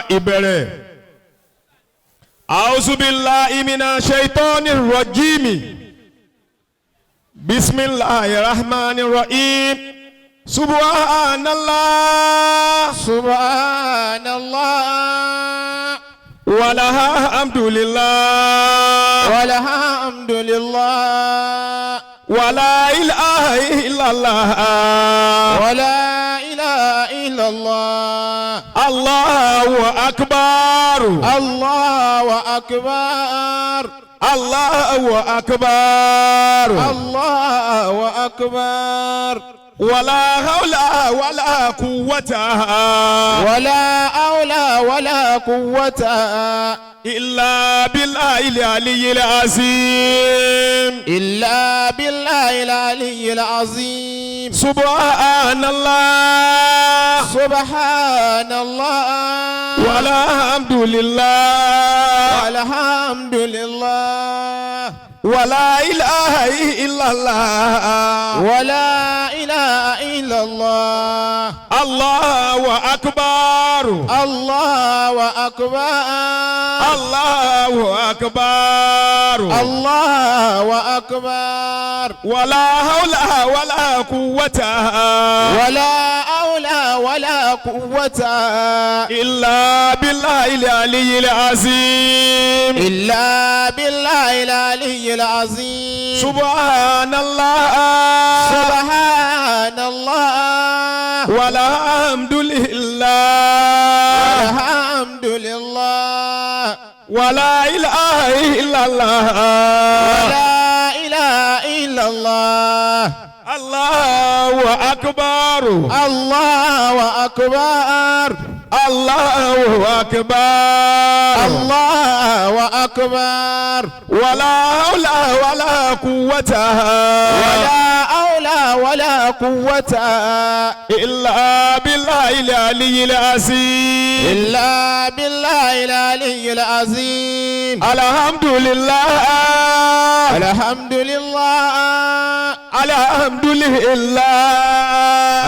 ìbẹ̀rẹ̀. أعوذ بالله من الشيطان الرجيم. بسم الله الرحمن الرحيم. سبحان الله. سبحان الله. والحمد لله. والحمد لله. ولا إله إلا الله. ولا إله إلا الله. الله أكبر. الله أكبر. الله أكبر. الله أكبر. ولا حول ولا قوة ولا حول ولا قوة إلا بالله العلي العظيم. إلا بالله العلي العظيم. سبحان الله. سبحان الله. والحمد لله. والحمد لله. ولا إله إلا الله. ولا إله إلا الله. الله أكبر. الله أكبر. الله أكبر. الله أكبر. ولا حول ولا قوة ولا حول ولا قوة إلا بالله العلي العظيم. إلا بالله العلي العظيم. سبحان الله. سبحان الله. والحمد لله. الحمد لله. ولا إله إلا الله. ولا إله إلا الله. الله أكبر. الله أكبر. الله أكبر. الله أكبر. ولا حول ولا قوة ولا حول ولا قوة إلا بالله العلي العظيم. إلا بالله العلي العظيم. الحمد لله. الحمد لله. الحمد لله.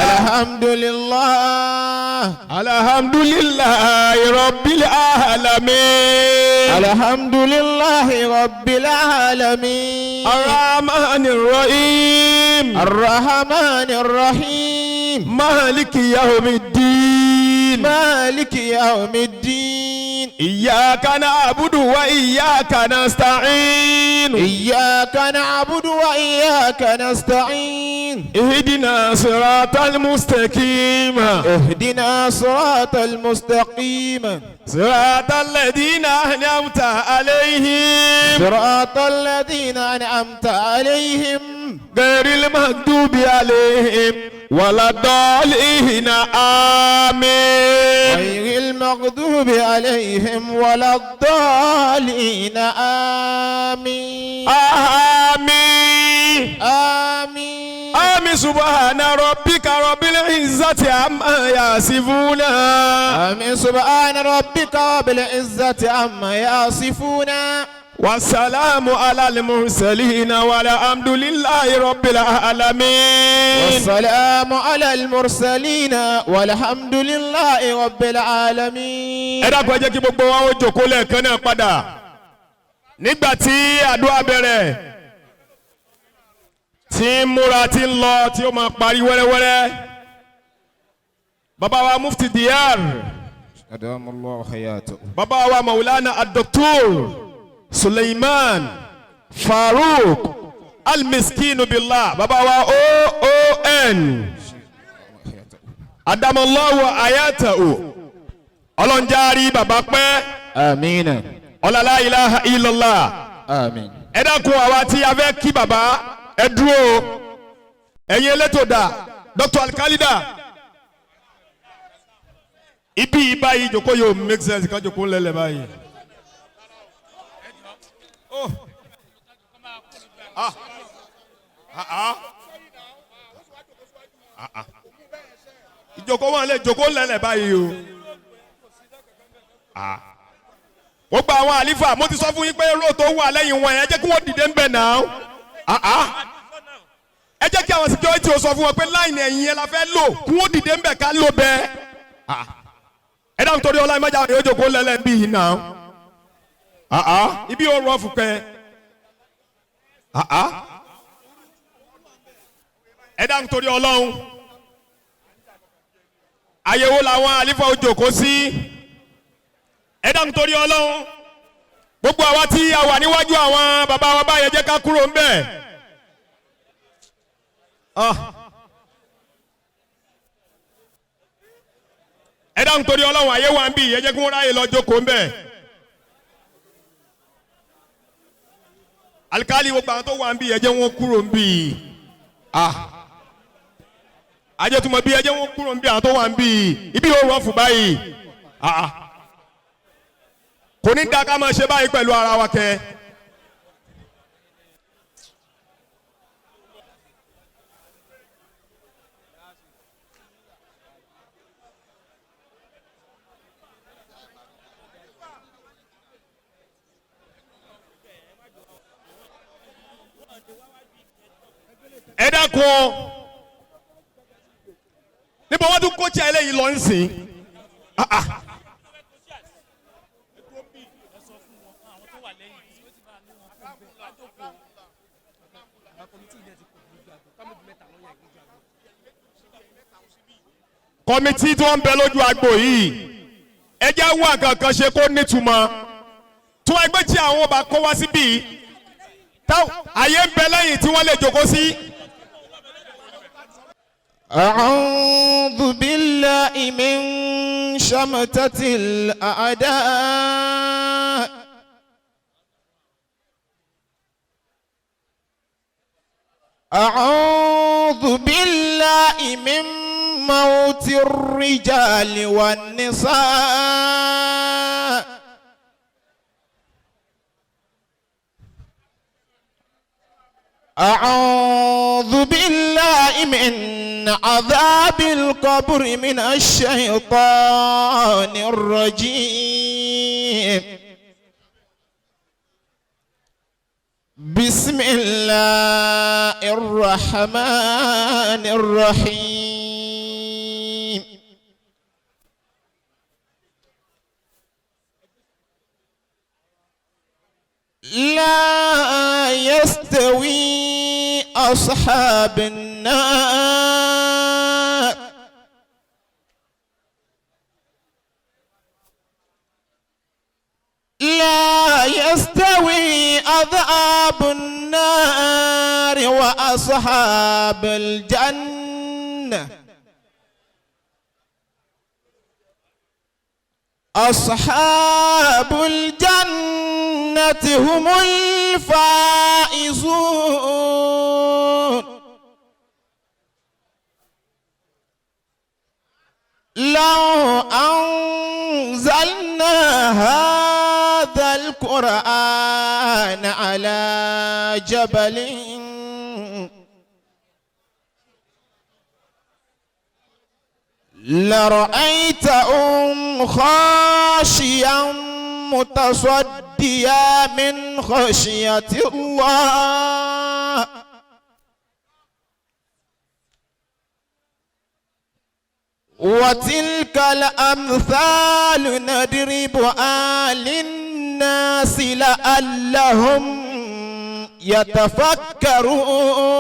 الحمد لله. الحمد لله رب العالمين. الحمد لله رب العالمين. الرحمن الرحيم. الرحمن الرحيم. مالك يوم الدين. مالك يوم الدين. إياك نعبد وإياك نستعين. إياك نعبد وإياك نستعين. اهدنا صراط المستقيم. اهدنا صراط المستقيم. صراط الذين أنعمت عليهم. صراط الذين أنعمت عليهم. غير المغضوب عليهم ولا الضالين، آمين. غير المغضوب عليهم ولا الضالين، آمين. آمين. آمين. آمين. سبحان ربك رب العزة عما يصفون. آمين. سبحان ربك رب العزة عما يصفون. والسلام على المرسلين والحمد لله رب العالمين. والسلام على المرسلين والحمد لله رب العالمين. Ẹ dákun, ẹ jẹ́ kí gbogbo wa ó jókòó lẹ́ẹ̀kan náà padà. Nígbà tí àdúrà bẹ̀rẹ̀, tí ń múra, tí ń lọ, tí ó máa parí wẹ́rẹ́wẹ́rẹ́, bàbá wa Mufti Diyar, أدام الله حياته. Bàbá wa Maulana Ad-Doctor Suleiman Farouk Al-Miskinu Billah, bàbá wa OON, adamallahu ayatahu, ọlọ́njarí bàbá pẹ́. آمين. Ọ̀làlá la ilaha illallah. آمين. Ẹ dákun, àwa tí a fẹ́ kí bàbá, ẹ dúró. Ẹ̀yin elétò dà? Dr. Alkalida, ibi yìí báyìí, jòkó yóò make sense ká jòkó ńlẹ̀lẹ̀ báyìí. Oh. Ah. Ah, ah. Ah, ah. Ìjòkó wọn lè jòkó ńlẹ̀lẹ̀ báyìí o. Ah, wọ́n gba àwọn àlífà. Mo ti sọ fún yín pé row tó wà lẹ́yìn wọn yẹn, ẹ jẹ́ kí wọ́n dìde ń bẹ̀ náà. Ah, ah. Ẹ jẹ́ kí àwọn security ó sọ fún wọn pé line ẹ̀yìn yẹn la fẹ́ lò, kí wọ́n dìde ń bẹ̀ ká lò bẹ́ẹ̀. Ah. Ẹ dáhùn torí ọlá ìmọ̀jà yóò jókòó lẹ́lẹ́ bí yìí náà. Ibi yóò rọ̀ fún pẹ́. Ẹ dáhùn torí ọlọ́run. Àyẹ̀wò làwọn àlífà ó jókòó sí. Ẹ dáhùn torí ọlọ́run. Gbogbo àwa tí a wà níwájú àwọn bàbá wa báyẹn jẹ́ ká kúrò ń bẹ̀. Ẹ dáhùn torí ọlọ́run àyè wà ń bì ẹ jẹ́ kí wọ́n ráyè lọ jókòó ń bẹ̀. Alikali gbogbo àwọn tó wà ń bì ẹ jẹ́ wọ́n kúrò ń bì. Ajẹ́tùmọ̀ bí ẹ jẹ́ wọ́n kúrò ń bì àwọn tó wà ń bì ibi yóò rọ̀ fún báyìí. Kò ní da ká máa ṣe báyìí pẹ̀lú ara wa kẹ́. Ẹ dákun níbo wọ́n tún kó tí eléyìí lọ ń sìn. Kọ́mítì tí wọ́n ń bẹ lójú agbo yìí ẹ jẹ́ wá kankan ṣe kó nítumọ̀ tí wọ́n ẹgbẹ́ tí àwọn ọba kó wá síbí táwọn àyè ń bẹ lẹ́yìn tí wọ́n lè jókòó sí. أعوذ بالله من شمتة الأعداء أعوذ بالله من موت الرجال والنساء أعوذ بالله من عذاب القبر من الشيطان الرجيم بسم الله الرحمن الرحيم لا يستوي أصحاب النار لا يستوي أصحاب النار وأصحاب الجنة أصحاب الجنة هم الفائزون لو أنزلنا هذا القرآن على جبل لرأيتهم خاشعا متصديا من خشية الله وتلك الأمثال نضربها للناس لعلهم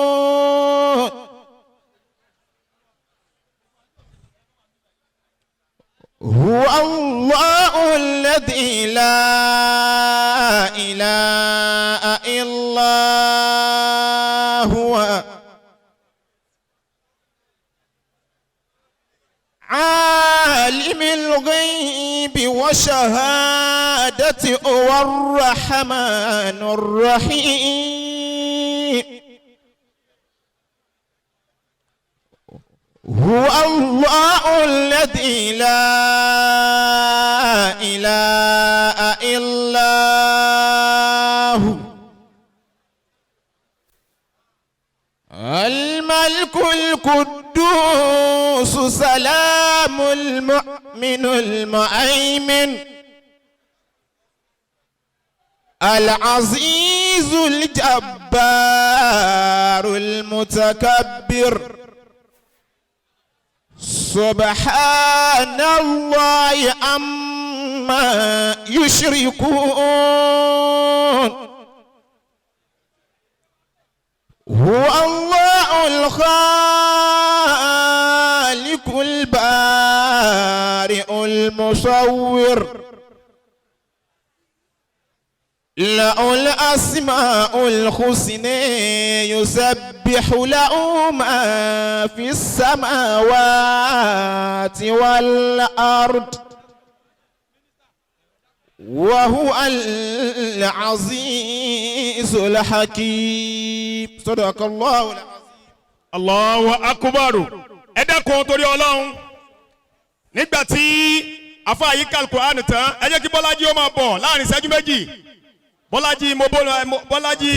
يتفكرون هو الله الذي لا إله إلا هو عالم الغيب وشهادة هو الرحمن الرحيم هو الله الذي لا إله إلا هو الملك القدوس سلام المؤمن المهيمن العزيز الجبار المتكبر سبحان الله عما يشركون. هو الله الخالق البارئ المصور، له الأسماء الحسنى، يسبح له ما في السماوات والأرض، وهو العزيز الحكيم. صدق الله العظيم. Allahu akbar. Ẹ dákun torí Ọlọ́run, nígbà tí afa yìí ka Al-Qur'an tán, ẹ jẹ́ kí Bọ́lájí ó máa bọ̀ láàrin ìṣẹ́jú 2. Bọ́lájí mo Bọ́lájí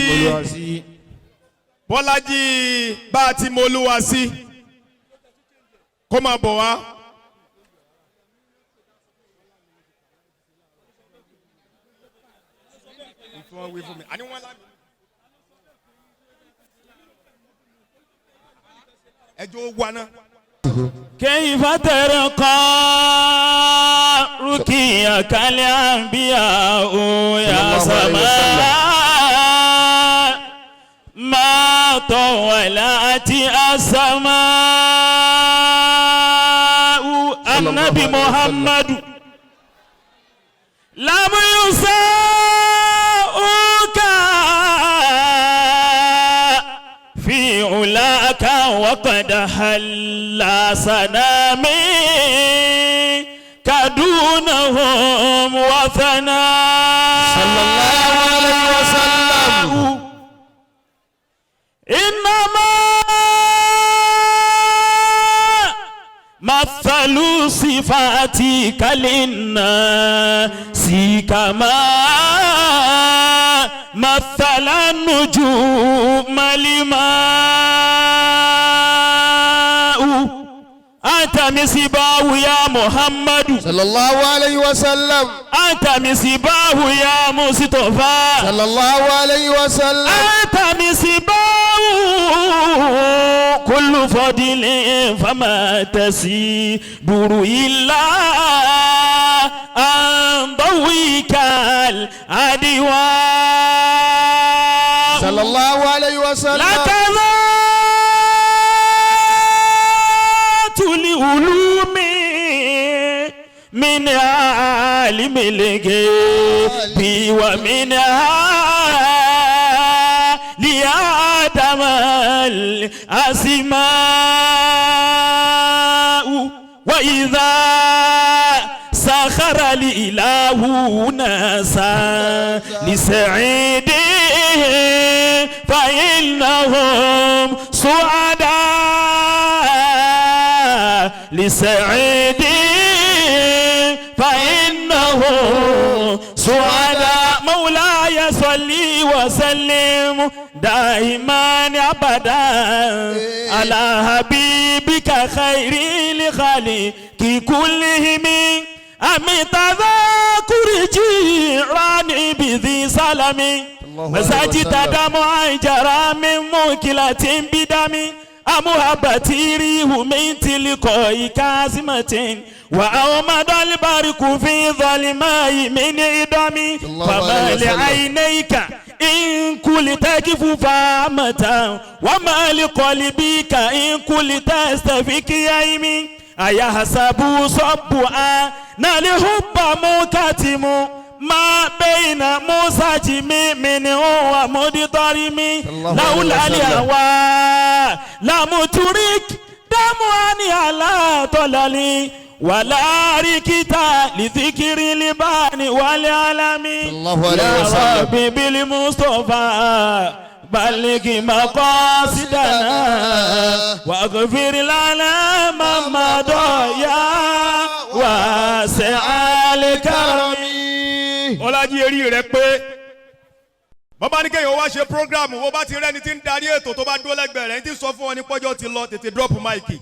Bọ́lájí bá a ti mọ Olúwa sí, kó máa bọ̀ wá. Ẹjọ́ wa náà. كيف ترقى ركيك الأنبياء يا سماء ما طولت السماء؟ النبي محمد لم يساؤك في علاك وقد حل سنامي كدونهم وثناء. صلى الله عليه وسلم. إنما مثل صفاتك للناس كما مثل النجوم الماء. أنت مصباح يا محمد صلى الله عليه وسلم. أنت مصباح يا مصطفى صلى الله عليه وسلم. أنت مصباح كل فضل، فما تسيبر إلا أن ضويك الأدواء. صلى الله عليه وسلم. لك ذات العلوم من عالم الغيب ومنها لآدم الأسماء. وإذا سخر الإله ناسا لسعيد فإنهم سعداء لسعيد، فإنهم سعداء. مولاي صلي وسلم دائما أبدا على حبيبك خير لخالق كلهم. أمي تذاكر جيران بذي سلام مساجد دمع جرى من مكلة بدم أمهبتي ريح من تلقاء كازمة وأومد البرق في ظلماء من إدم. فما لعينيك إن كل تكف فامة وما لقلبك إن كل تستفك يمين. أيحسب صبوا نالحب مكاتم ما بين موسى جمي من هو مدطرم لولا الهوى لم ترك دمواني على طلالي ولا ركتا لذكر لباني والعالم. يا ربي بالمصطفى بلغ مقاصدنا واغفر لنا ما مضى يا واسع الكرم. Ọlájí eré rẹ pé bàbá ní kéèyàn wá ṣe programu, bó bá ti rẹ́ni tí ń darí ètò tó bá dúró lẹ́gbẹ̀ẹ́ rẹ̀ ní tí sọ fún ọ ní pọ́jọ́ ti lọ, tètè drop máìkì.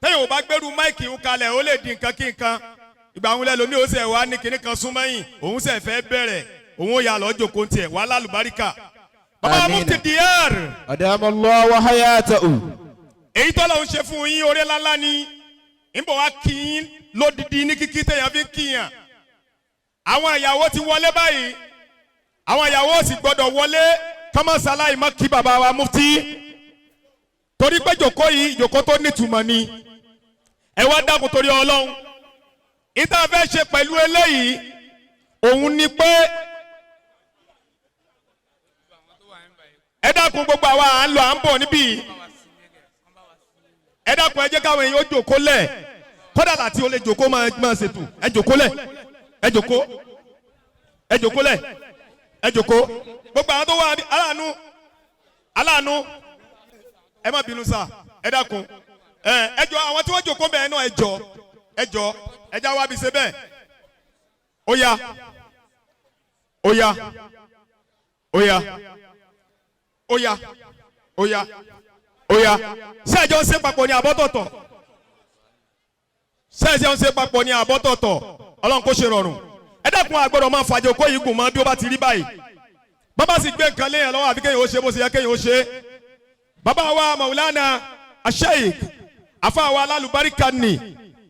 Téèyàn ò bá gbẹ́rù máìkì ń kalẹ̀, ó lè di nǹkan kí nǹkan. Ìgbà àwọn ẹlòmíì ó sẹ̀ wá ní kinní kan súnmọ́yìn, òun sẹ̀ fẹ́ bẹ̀rẹ̀, òun ó yà lọ́ jòkó tiẹ̀ wà lálùbáríkà. Bàbá Mufti Diyar. Adamallahu wa hayatahu. Èyí tọ́lọ̀ ń ṣe fún yín, oore ńláńlá ni. Ń bọ̀ wá kí yín lódìdí ní kíkí téèyàn fi ń kíyàn. Àwọn ìyàwó ti wọlé báyìí, àwọn ìyàwó sì gbọdọ̀ wọlé kọ́mọ́sáláì má kí bàbá wa mufti, torí pé jòkó yìí, jòkó tó nítumọ̀ ni. Ẹ wá dákun torí Ọlọ́run, ìta fẹ́ ṣe pẹ̀lú eléyìí òun ni pé ẹ dákun, gbogbo àwa à ń lọ à ń bọ̀ níbí, ẹ dákun, ẹ jẹ́ káwọn èèyàn ó jòkó lẹ̀. Kódà láti ó lè jòkó máa ṣètò, ẹ jòkó lẹ̀, ẹ jòkó, ẹ jòkó lẹ̀, ẹ jòkó. Gbogbo àwọn tó wà ní aláàánú, aláàánú, ẹ má bínú sá, ẹ dákun, ẹ jọ, àwọn tí wọ́n jòkó bẹ́ẹ̀ náà, ẹ jọ, ẹ jọ, ẹ já wá bí ṣe bẹ́ẹ̀. Ó yá, ó yá, ó yá, ó yá, ó yá, ó yá. Ṣé ẹjọ́ ń ṣe papọ̀ ní àbọ̀tọ̀tọ̀? Ṣé ẹjọ́ ń ṣe papọ̀ ní àbọ̀tọ̀tọ̀? Ọlọ́run kò ṣe rọrùn. Ẹ dákun, àgbọ̀dọ̀ máa fàjọ kó yìí gùn mọ́ bí ó bá ti rí báyìí. Bàbá sì gbé nǹkan léèyàn lọ́wọ́, àfi kéèyàn ó ṣe bó ṣe yẹ kéèyàn ó ṣe. Bàbá wa Maulana Asheik, afa wa alálùbáríkà ni,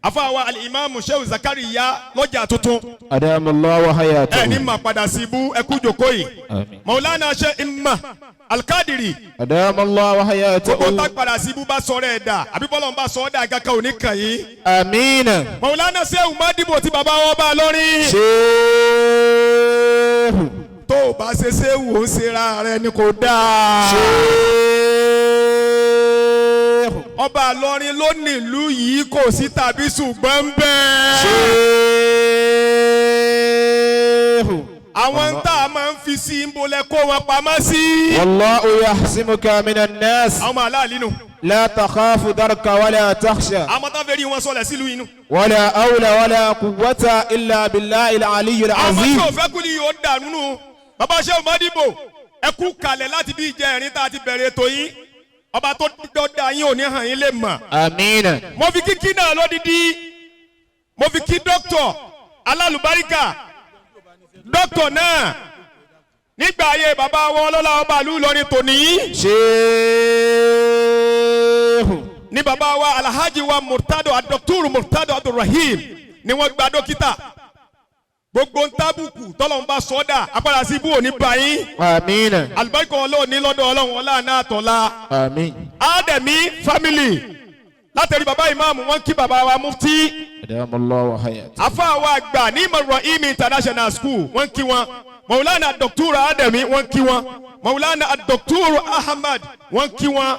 afa wa alimami Shehu Zakariya lọ́jà tuntun. أدام الله وحياته. Ẹ ní mà padà sí ibú, ẹ kú jòkó yìí. آمين. Maulana Sheikh Imma Alkadiri. أدام الله وحياته. Gbogbo tá padà sí ibú bá sọ̀rọ̀ ẹ̀ dà, àbí bọ́lọ̀ ń bá sọ ọ́ dà, kankan ò ní kàn yín. آمين. Maulana Shehu Madibo ti bàbá wọn bá lọ́rin. شيخ. Tó o bá ṣe Shehu, ó ń ṣera rẹ ni kò dáa. شيخ. Ọba Ìlọrin ló nílùú yìí, kò sí tàbí ṣùgbọ́n ń bẹ́ẹ̀. شيخ. Àwọn ń tà máa ń fi sí ń bolẹ̀ kó wọn pamọ́ sí. والله يحسمك من الناس. Àwọn ọmọ aláàlí nù. لا تخاف درك ولا تخشى. Àwọn tó fẹ́ rí wọn sọlẹ̀ sílùú inú. ولا أولى ولا قوة إلا بالله العلي Àwọn العظيم. tí ò fẹ́ kú ni yóò dànù nù. Bàbá Shehu Madibo, ẹ kú kalẹ̀ láti bí ìjẹ ẹ̀rín tá a ti bẹ̀rẹ̀ ètò yìí. Ọba tó dọ́dá yín ò ní hàn yín lè mọ̀. آمين. Mo fi kíkí náà lódìdí, mo fi kí dókítọ̀ alálùbáríkà, dókítọ̀ náà nígbà ayé bàbá wọn ọlọ́lá ọba ìlú Ìlọrin tòní. شيخ. Ní bàbá wa Alhaji wa Murtado, Adọ́kítúrù Murtado Abdulrahim ni wọ́n gba dókítà. Gbogbo ń tábùkù tọ́lọ́run bá sọ́dà, apára sí ibú òní báyìí. آمين. Àlùbáríkà Ọlọ́run ní lọ́dọ̀ Ọlọ́run ọlá náà tọ́lá. آمين. Ádámì family látẹ̀rí bàbá ìmáàmù, wọn kí bàbá wa mufti. أدام الله وحياته. Afa wa àgbà ní Ibrahim International School, wọ́n kí wọn. Maulana Dr. Adami, wọ́n kí wọn. Maulana Dr. Ahmad, wọ́n kí wọn.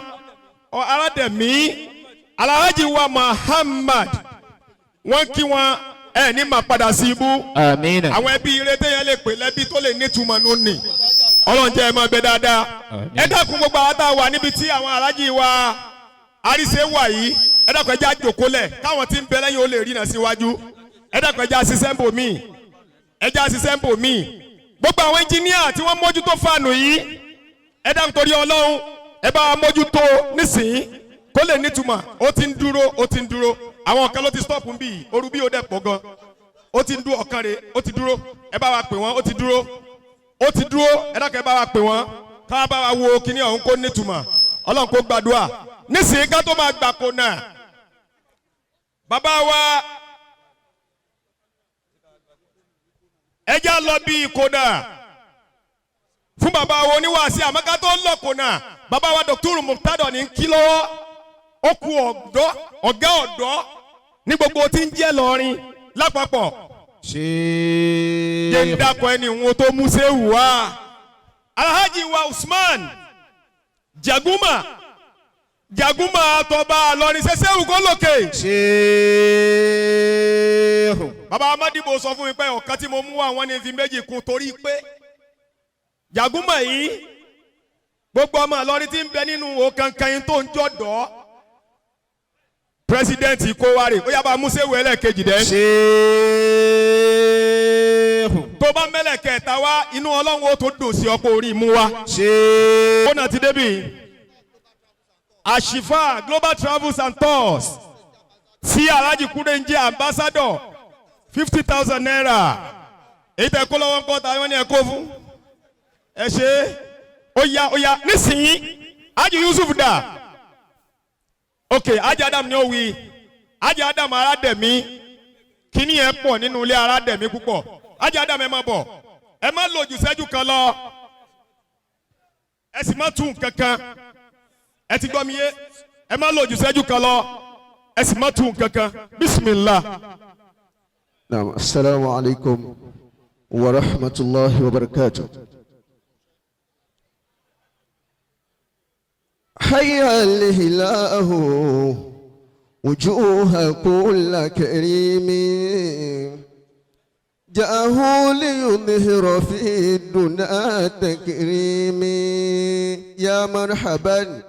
Ọ Arademi Alhaji wa Muhammad, wọ́n kí wọn. Ẹ ní mà padà sí ibú. آمين. Àwọn ẹbí ire téèyàn lè pè lẹ́bí tó lè nítumọ̀ nù ní. Ọlọ́run jẹ́ ẹ máa bẹ dáadáa. Ẹ dákun, gbogbo àwọn tá a wà níbi tí àwọn alájì wa àríṣe wà yìí, ẹ dákun, ẹ jẹ́ àjòkólẹ̀ káwọn tí ń bẹ lẹ́yìn ó lè rí náà síwájú. Ẹ dákun, ẹ jẹ́ àṣìṣẹ́ ń bò míì, ẹ jẹ́ àṣìṣẹ́ ń bò míì. Gbogbo àwọn ẹnjíníà tí wọ́n mójútó fàánù yìí, ẹ dákun torí Ọlọ́run, ẹ bá wa mójútó nísìnyí kó lè nítumọ̀. Ó ti ń dúró, ó ti ń dúró. Àwọn kan ló ti stop ń bì í, orú bí ó dẹ̀ pọ̀ gan. Ó ti ń dúró, ọ̀kan rè, ó ti dúró. Ẹ bá wa pè wọ́n. Ó ti dúró, ó ti dúró. Ẹ dákun, ẹ bá wa pè wọ́n ká bá wa wo kíní ọ̀hún kó nítumọ̀. Ọlọ́run kó gbàdúrà. Nísìnyí, ká tó máa gbà kó náà, bàbá wa, ẹ já lọ bí ìkódà fún bàbá wa oníwàásí. Àmọ́ ká tó lọ kónà, bàbá wa Dr. Murtado ní kí lọ́wọ́. Ó ku ọ̀dọ́, ọ̀gá ọ̀dọ́ ní gbogbo tí ń jẹ́ lọ́rin lápapọ̀. Jẹ́ ń شيخ. dákọ̀ ẹni wọn tó mú sẹ́wù wá. Alhaji wa Usman Jaguma, Jaguma tọba lọrin, ṣẹṣẹ wù kó lókè. شيخ. Bàbá Amadibo sọ fún mi pé ọ̀kan tí mo mú wá, wọn ní fi méjì kún, torí pé Jaguma yìí, gbogbo ọmọ Ìlọrin tí ń bẹ nínú òkankan yín tó ń jọ̀dọ̀ president kó wá rè, ó yá, bá mú sẹ́wù ẹlẹ́ẹ̀kejì dẹ́. شيخ. Tó bá mẹ́lẹ̀ kẹta wá, inú Ọlọ́run ó tó dùn sí ọ̀pọ̀ orí mú wa. شيخ. Ó náà ti débi Àṣìfà Global Travels and Tours tí Alhaji Kúrẹ́ ń jẹ́ ambassador, ₦50,000. Èyí tẹ kó lọ́wọ́ ń kọ́ ta wọ́n ní ẹ kó fún ẹ ṣe. Ó yá, ó yá nísìnyí. Haji Yusuf dà? Ok, Ajá Adam ni ó wí. Ajá Adam aládẹ̀mí, kíní ẹ̀ pọ̀ nínú ilé aládẹ̀mí púpọ̀. Ajá Adam, ẹ má bọ̀, ẹ má lò jù sẹ́jú kan lọ, ẹ sì má tún kankan. Ẹ ti gbọ́ mi yé? Ẹ má lò jù sẹ́jú kan lọ, ẹ sì má tún kankan. Bisimilah. نعم، السلام عليكم ورحمة الله وبركاته. حيا الإله وجوه كل كريم جاءه ليظهر في الدنا تكريم. يا مرحبا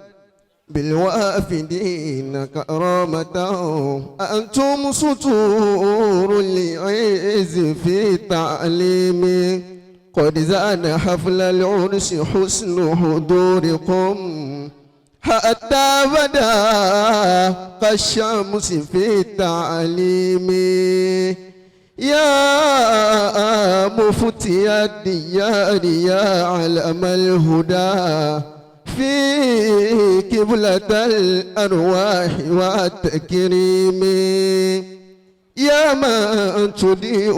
بالوافدين كرامة، أنتم سطور العز في التعليم. قد زان حفل العرس حسن حضوركم حتى بدا كالشمس في التعليم. يا مفتي الديار، يا علم الهدى في قبلة الأرواح والتكريم، يا من تضيء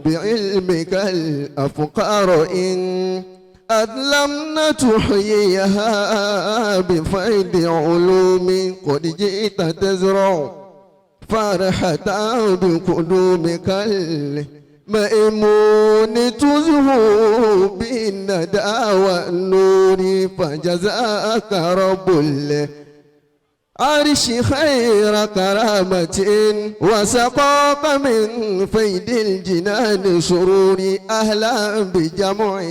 بعلمك الأفكار إن أظلمنا تحييها بفيض علوم. قد جئت تزرع فرحة بقدومك المأمون تزهو بالندى والنور، فجزاك رب العرش خير كرامة وسقاك من فيد الجنان سرور. أهلا بجمع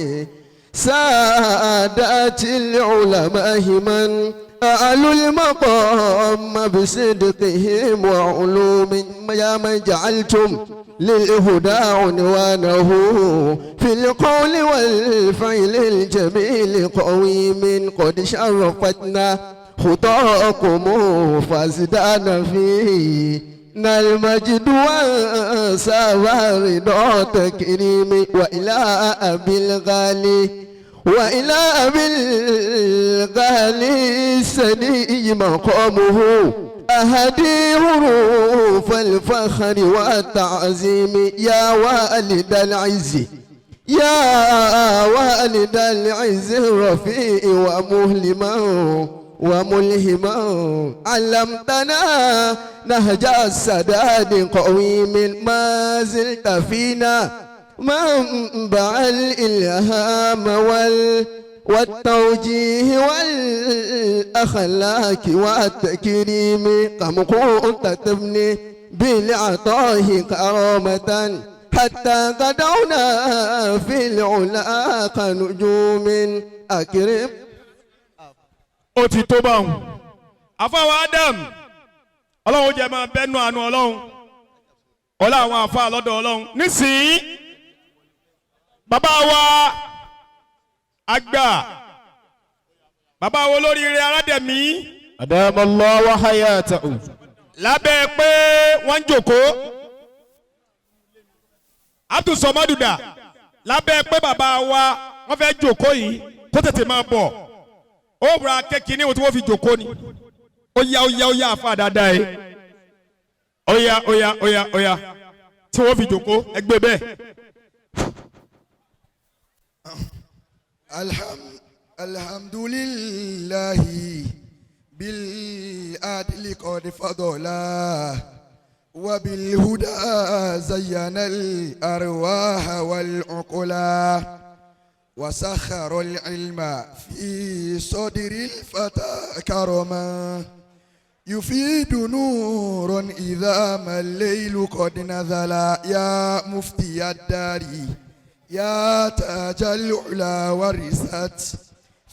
سادات العلماء من أهل المقام بصدقهم وعلوم. يا من جعلتم للهدى عنوانه في القول والفعل الجميل قويم. قد شرفتنا خطاكم فازدان فينا المجد وسوى رضا تكريم. وإلى أبي الغالي السني مقامه أهدي حروف الفخر والتعظيم. يا والد العز الرفيع وملهما علمتنا نهج السداد قويم. ما زلت فينا منبع الإلهام والتوجيه والأخلاق والتكريم. كم كنت تبني بالعطاء كرامة حتى غدونا في العلا كنجوم. أكرم Ó ti tó báwọn. Àfàwọn Adam, Ọlọ́run jẹ́ máa bẹ́nu àánú Ọlọ́run, ọlá àwọn àfa lọ́dọ̀ Ọlọ́run. Nísìnyí, bàbá wa àgbà, bàbá wa olóríire aládẹ̀mí, أدام الله حياته. Lábẹ́ pé wọ́n ń jòkó, Abdulsọmọdùdà, lábẹ́ pé bàbá wa wọ́n fẹ́ jòkó yìí, kó tètè máa bọ̀. Ó ra kékeré ní tí wọ́n fi jòkó ni. Ó yá, ó yá, ó yá, àfa dáadáa yìí, ó yá, ó yá, ó yá, ó yá, tí wọ́n fi jòkó ẹgbẹ́ bẹ́ẹ̀. الحمد لله بالعدل قد فضلا وبالهدى زين الأرواح والعقلا وسخر العلم في صدر الفتى كرما يفيد نورا إذا ما الليل قد نزل. يا مفتي الدار، يا تاج العلا، ورثت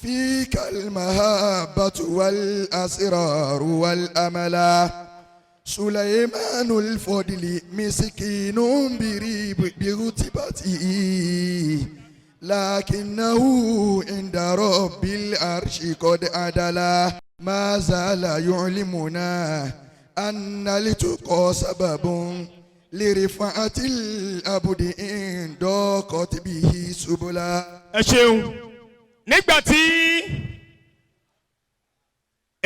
فيك المهابة والأسرار والأملا. سليمان الفضل مسكين بريب برتبته لكنه عند رب العرش قد عدلا. ما زال يعلمنا أن التقى سبب لرفعة العبد إن ضاقت به سبلا. Ẹ ṣeun. Nígbà tí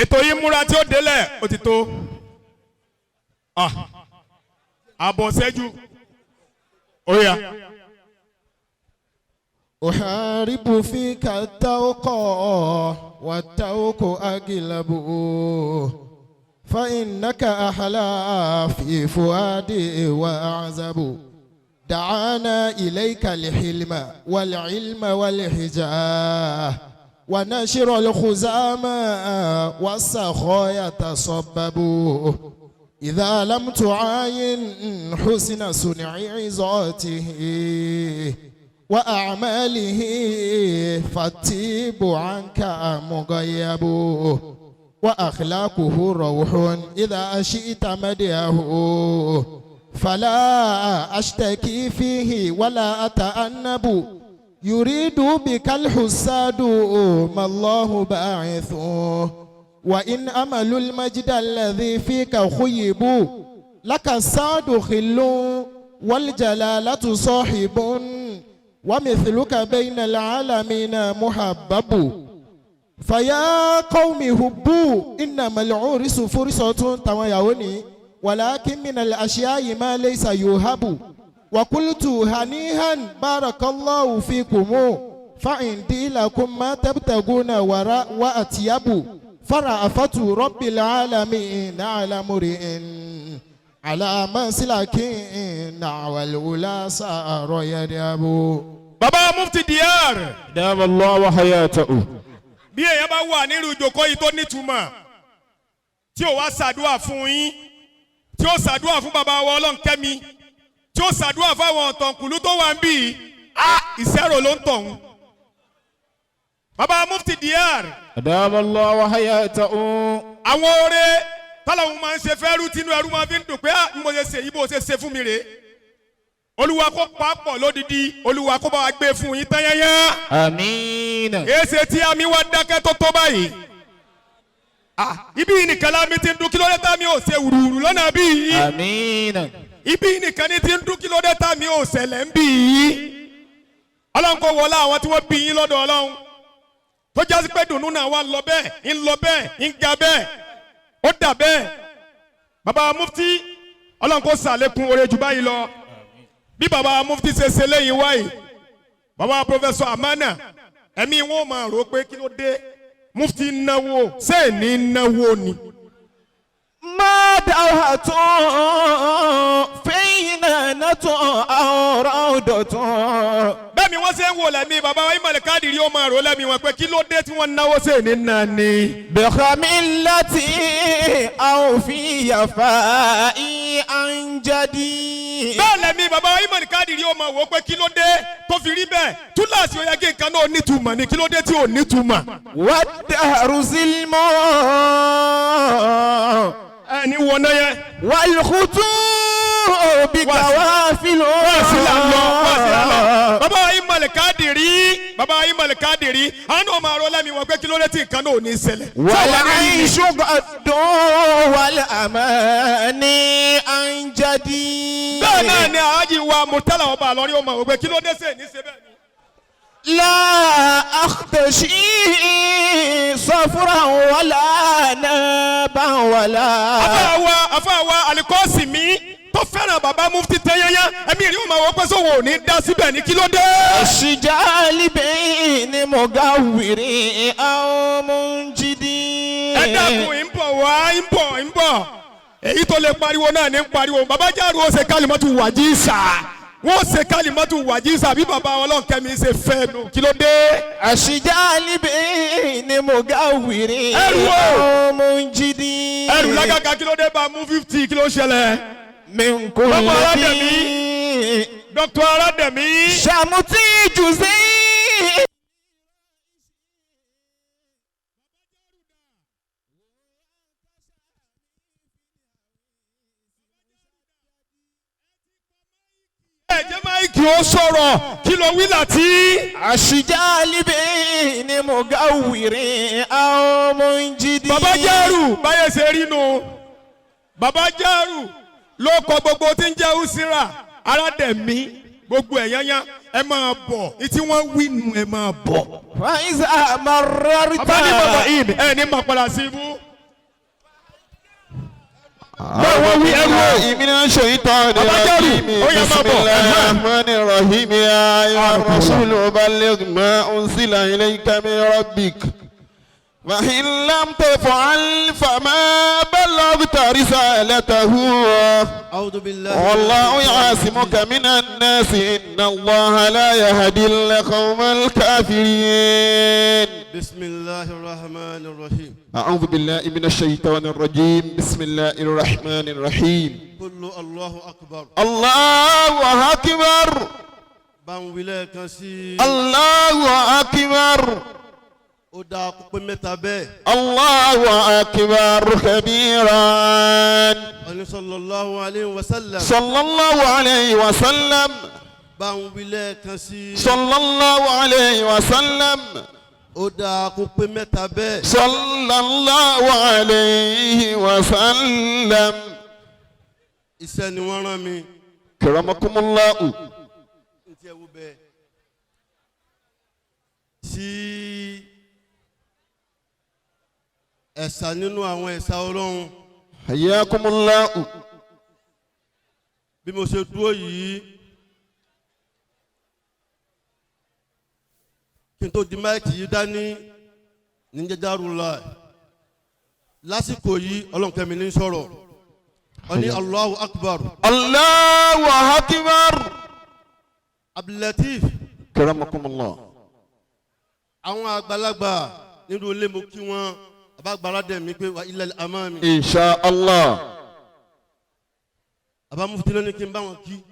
Ètò yìí múra tí ó délẹ̀ ó ti tó. Ah, àbọ̀ ṣẹ́jú. Ó yá. أحارب فيك التوق والتوق أغلب فإنك أحلى في فؤادي وأعزب دعانا إليك الحلم والعلم والحجاه ونشر الخزامى والسخايا تصبب إذا لم تعاين حسن صنع عظاته وأعماله فالتيب عنك مغيب وأخلاقه روح إذا أشئت مديه فلا أشتكي فيه ولا أتأنب يريد بك الحساد ما الله باعث وإن أمل المجد الذي فيك خيب لك السعد خل والجلالة صاحب ومثلك بين العالمين محبب فيا قوم هبوا إنما العرس فرصة توايوني ولكن من الأشياء ما ليس يوهب وقلت هنيها بارك الله فيكم فعندي لكم ما تبتغون وراء وأطيب فرأفة رب العالمين على مرئ على مسلك نعو الأولى صار يذهب. Bàbá Mufti Diyar. دام الله حياته. Bí èèyàn bá wà nírú ìjókòó yìí tó nítumọ̀, tí ò wá ṣàdúrà fún yín, tí ó ṣàdúrà fún bàbá wa Ọlọ́nkẹ́mi, tí ó ṣàdúrà fáwọn ọ̀tọ̀kùlú tó wà ń bì í, á ìṣẹ́rò ló ń tọ̀hún. Bàbá Mufti Diyar. دام الله حياته. Àwọn oore tọ́lọ́hún máa ń ṣe fẹ́rú tínú ẹrú máa fi ń dùn pé á mo ṣe ṣe yìí bó ṣe ṣe fún mi rèé. Olúwa kó papọ̀ lódìdí, Olúwa kó bá wa gbé fún yín tán yányán. آمين. Èsè tí àmì wa dákẹ́ tó tó báyìí. Ah, ibi yìí nìkan lámì ti ń dún, kí ló dé tá mi ò ṣe wùrùwùrù lọ́nà bí yìí? آمين. Ibi yìí nìkan ni ti ń dún, kí ló dé tá mi ò ṣẹlẹ̀ ń bì yìí? Ọlọ́run kò wọlé àwọn tí wọ́n bí yín lọ́dọ̀ Ọlọ́run tó jásí pé dùnú náà wà lọ bẹ́ẹ̀, ń lọ bẹ́ẹ̀, ń ga bẹ́ẹ̀, ó dà bẹ́ẹ̀. Bàbá Mufti, Ọlọ́run kò sàlékún oore jù báyìí lọ. Bí bàbá Mufti ṣe ṣe lẹ́yìn wáyìí, bàbá Professor Amana, ẹ̀mí wọn máa rò pé kí ló dé Mufti náwó, ṣé ní náwó ni? ما دوهة فينا أو روضة. Bẹ́ẹ̀ ni wọ́n ṣe ń wò lẹ́mí bàbá wa Imọ̀lẹ̀ Kádìrí, ó máa rò lẹ́mí wọn pé kí ló dé tí wọ́n náwó, ṣé ní náà ni? بخملتي أو في يفائي أنجدي. Bẹ́ẹ̀ lẹ́mí bàbá wa Imọ̀lẹ̀ Kádìrí ó máa wò pé kí ló dé tó fi rí bẹ́ẹ̀, túláàsì ó yẹ kí nǹkan náà nítumọ̀ ni, kí ló dé tí ò nítumọ̀? والدهر سلم. Ẹni wọná yẹn. والخطوب كوافل. Wáàsí là ń lọ, wáàsí là ń lọ. Bàbá wa Imọ̀lẹ̀ Kádìrí, bàbá wa Imọ̀lẹ̀ Kádìrí, àwọn náà máa rọ lẹ́mí wọn pé kí ló dé tí nǹkan náà ò ní ṣẹlẹ̀. والعيش قد والأماني أنجدي. Bẹ́ẹ̀ náà ni àájì wa Murtala ọba àlọ́rí ó máa wò pé kí ló dé sè ní ṣe bẹ́ẹ̀ ni. لا أختشي صفرا ولا نابا ولا Afáwa, afáwa alikọ́sì mi tó fẹ́ràn bàbá Mufti tẹ́yẹ́yẹ́, ẹ̀mí ìrí ó máa wọ pé sóhun ò ní dá síbẹ̀ ní, kí ló dé? الشجال بين مجاور أو منجد. Ẹ dákun, ń bọ̀ wá, ń bọ̀, ń bọ̀. Èyí tó lè pariwo náà ní ń pariwo. Bàbá Járù ó ṣe kálímọ́tù wàjísà, wọ́n ṣe kálímọ́tù wàjísà bí bàbá Ọlọ́nkẹ́mi ṣe fẹ́ nu, kí ló dé? الشجال بين مجاور Ẹrù o. أو منجد. Ẹrù lágàgà, kí ló dé bá mú 50, kí ló ṣẹlẹ̀? من كل Bàbá Aládẹ̀mí. ذي Dr. Aládẹ̀mí. شمتي جزي. Ẹ jẹ́ máìkì ó sọ̀rọ̀, kí ló wí láti? الشجال بين مجاور أو منجد. Bàbá Járù báyẹ̀ ṣe rí nu. Bàbá Járù ló kọ gbogbo tí ń jẹ́ Usira Aládẹ̀mí, gbogbo ẹ̀ yányá, ẹ máa bọ̀ ìtí wọ́n wí nu, ẹ máa bọ̀. فإذا مررت Bàbá ní bàbá yìí ẹ ní máa padà sí ibú. Báwo wí ẹrú o. من الشيطان Abajaru, الرجيم ó yá, máa بسم bọ̀. الله الرحمن الرحيم يا أيها الرسول بلغ ما أنزل إليك من ربك وإن لم تفعل فما بلغت رسالته أعوذ بالله والله يعصمك من الناس إن الله لا يهدي القوم الكافرين. بسم الله الرحمن الرحيم. أعوذ بالله من الشيطان الرجيم بسم الله الرحمن الرحيم. قل الله أكبر. الله أكبر. Bá ń wí lẹ́ẹ̀kan sí i. الله أكبر. Ó dáa kó pé mẹ́ta bẹ́ẹ̀. الله أكبر كبيرا. Ọ̀ní صلى الله عليه وسلم. صلى الله عليه وسلم. Bá ń wí lẹ́ẹ̀kan sí i. صلى الله عليه وسلم. Ó dáa kó pé mẹ́ta bẹ́ẹ̀. صلى الله عليه وسلم. Iṣẹ́ ni wọ́n rán mi. كرمكم الله. N tiẹ̀ wo bẹ́ẹ̀. Sí ẹ̀sà nínú àwọn ẹ̀sà Ọlọ́run. حياكم الله. Bí mo ṣe dúró yìí, kí n tó di mic yìí dání ní jẹjẹrù la lásìkò yìí, Ọlọ́run kẹ́mi ní sọ̀rọ̀ ọ ní الله أكبر. الله أكبر. Abdulateef. كرمكم الله. Àwọn àgbàlagbà nínú ilé, mo kí wọn, àbágbára dẹ̀ mi pé wa إلى الأمام. إن شاء الله. Àbá mufti ló ní kí n bá wọn kí.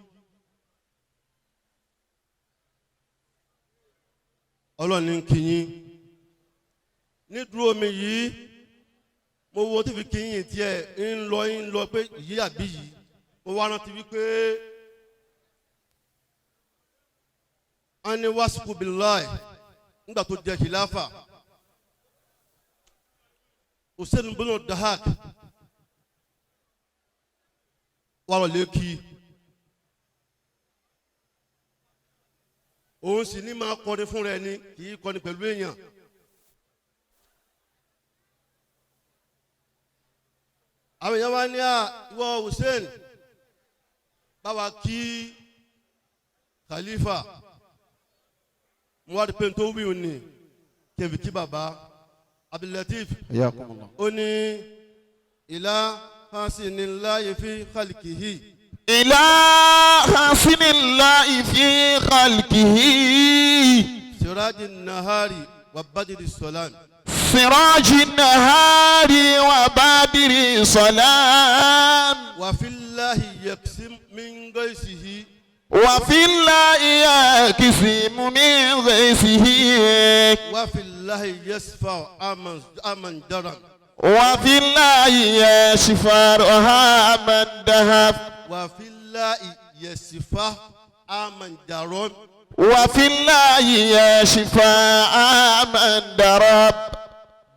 Ọlọ́run ní kí yín ní dúró mi yìí, mo wo tí fi kí yín tiẹ̀ ń lọ pé yìí àbí yìí, mo wá rántí wípé wọ́n ní wàsíkù bíláì nígbà tó jẹ khilafa, Hussein bin Dahak wà lọ lẹ́kì, òun sì ní máa kọrin fún rẹ ni, kì í kọrin pẹ̀lú èèyàn. Àwọn èèyàn wá ní à, ìwọ Hussein, báwa kí khalifa. Mo wá rí pé n tó wí òní kẹfì kí baba Abdulateef. حياكم الله. Ó ní إلى حسن الله في خلقه. إلى حسن الله في خلقه. سراج النهار وبدر الظلام. سراج النهار وبدر الظلام. وفي الله يقسم من غيثه. وفي الله يقسم من غيثه. وفي الله يشفع أمن درم. وفي الله يشفى من ذهب. وفي الله يشفع أمن درم. وفي الله يشفى من ضرب.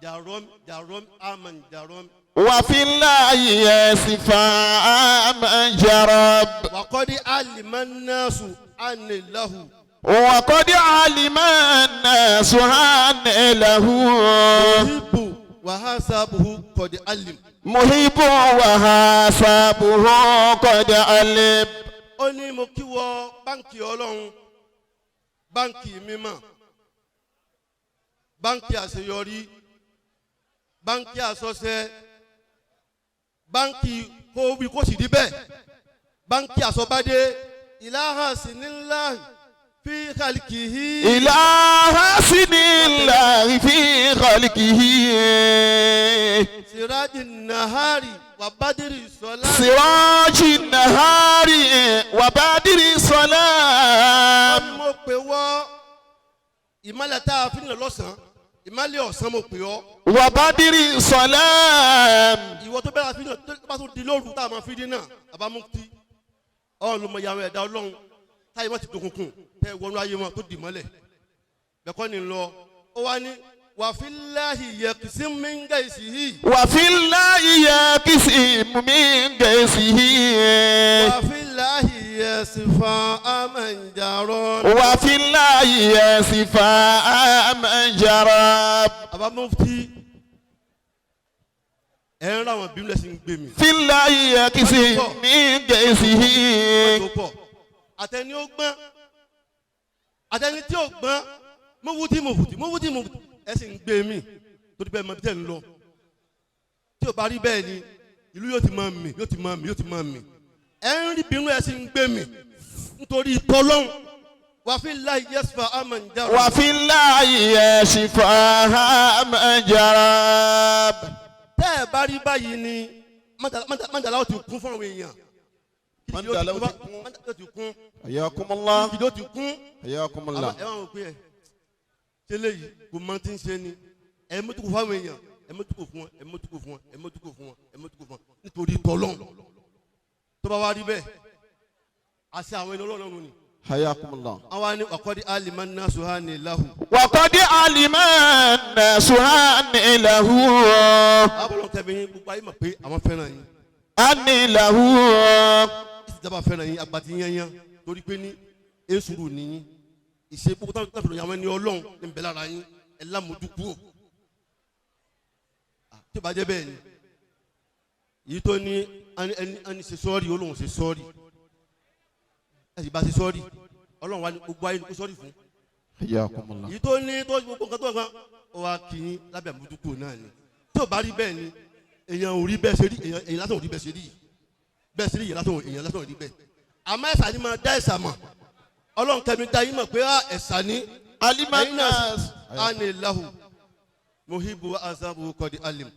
درم درم أمن درم. وفي الله يشفى من جرب. وقد علم الناس أن له. وقد علم الناس أن له. محب وحسبه قد علم. محب وحسبه قد علم. Ó ní mo kí wọ báǹkì Ọlọ́run, báǹkì mímọ́, báǹkì àṣeyọrí, báǹkì àsọsẹ, báǹkì kó wí kó sì rí bẹ́ẹ̀, báǹkì àsọbádé إلى حسن الله في خلقه. إلى حسن الله في خلقه. سراج النهار وبدر الظلام. سراج النهار وبدر الظلام. Mo pè wọ́ ìmọ̀lẹ̀ tá a fi ń lọ lọ́sàn-án, ìmọ̀lẹ̀ ọ̀sán, mo pè ọ́. وبدر الظلام. Ìwọ tó bẹ́ẹ̀ fi ń lọ, tó bá tó di lóru tá a máa fi dín náà, àbámútí ọ̀hún ló mọ ìyàwó ẹ̀dá Ọlọ́run táyé wọn ti dòkùnkùn tẹ́ wọnú ayé wọn tó dì mọ́lẹ̀ bẹ́ẹ̀ kọ́ ni lọ. Ó wá ní وفي الله يقسم من غيثه. وفي الله يقسم من غيثه. وفي الله يصفى من جرى. وفي الله يصفى من جرب. Àbá mufti, Ẹ̀ ń ra àwọn bínú lẹ́sìn ń gbé mi. في الله يكسي من جيشه. Tó pọ̀ àtẹni ó gbọ́n, àtẹni tí ó gbọ́n, mówútí mòfùtì mówútí mòfùtì, ẹ sì ń gbé mi torí bẹ́ẹ̀ mọ bí tẹ̀ ń lọ. Tí ò bá rí bẹ́ẹ̀ ni ìlú yóò ti máa mì, yóò ti máa mì, yóò ti máa mì. Ẹ ń rí bínú, ẹ sì ń gbé mi nítorí tọ́lọ́hún. Wàfi láì yẹsùfà àmàǹjára. وفي الله يشفاها من جرب. Tẹ́ ẹ bá rí báyìí ni mọ́tàlá ó ti kún fún àwọn èèyàn. Mọ́ndàlá ó ti kún. Mọ́ndàlá ó ti kún. حياكم الله. Kìdí ó ti kún. حياكم الله. Ẹ máa wò pé ẹ ṣe léyìí kò mọ tí ń ṣe ni. Ẹ mọ́tòkò fáwọn èèyàn, ẹ mọ́tòkò fún wọn, ẹ mọ́tòkò fún wọn, ẹ mọ́tòkò fún wọn, ẹ mọ́tòkò fún wọn nítorí tọ́lọ́n. Tó bá wá rí bẹ́ẹ̀, àṣẹ àwọn ẹni ọlọ́run ni. حياكم الله. Àwa ni ọ̀kọ́dí alimánná suhani lahu. وقد علم الناس أني له. Àbọ̀lọ́ tẹ̀mí yín, gbogbo ayé mọ̀ pé àwọn fẹ́ràn yín. أني له. Ìsìjàmbá fẹ́ràn yín agbati yányán torí pé ní esuru nìyí ìṣe gbogbo táwọn táwọn àwọn ẹni ọlọ́run ní bẹ́ẹ̀ lára yín, ẹ lámójúkúrò. Tí o bá jẹ́ bẹ́ẹ̀ ni èyí tó ní ẹni ẹni ṣe sọ́ọ̀rì, olóhùn ṣe sọ́ọ̀rì, ẹ sì bá ṣe sọ́ọ̀rì, ọlọ́run wa ní gbogbo ayé ní kó sọ́ọ̀rì fún. حياكم الله. Èyí tó ní tó gbogbo nǹkan tó nǹkan ó wá kì í lábẹ́ àmójúkúrò náà ni. Tí o bá rí bẹ́ẹ̀ ni èèyàn ò rí bẹ́ẹ̀ ṣe rí, èèyàn lásán ò rí bẹ́ẹ̀ ṣe rí yìí, bẹ́ẹ̀ ṣe rí, èèyàn lásán ò rí bẹ́ẹ̀. Àmọ́ ẹ̀sà ni máa dá ẹ̀sà mọ̀. Ọlọ́run kẹmi dá yín mọ̀ pé á ẹ̀sà ni. علم Ẹ̀yin náà الناس. Ani lahu muhibu azabu kọ́di alim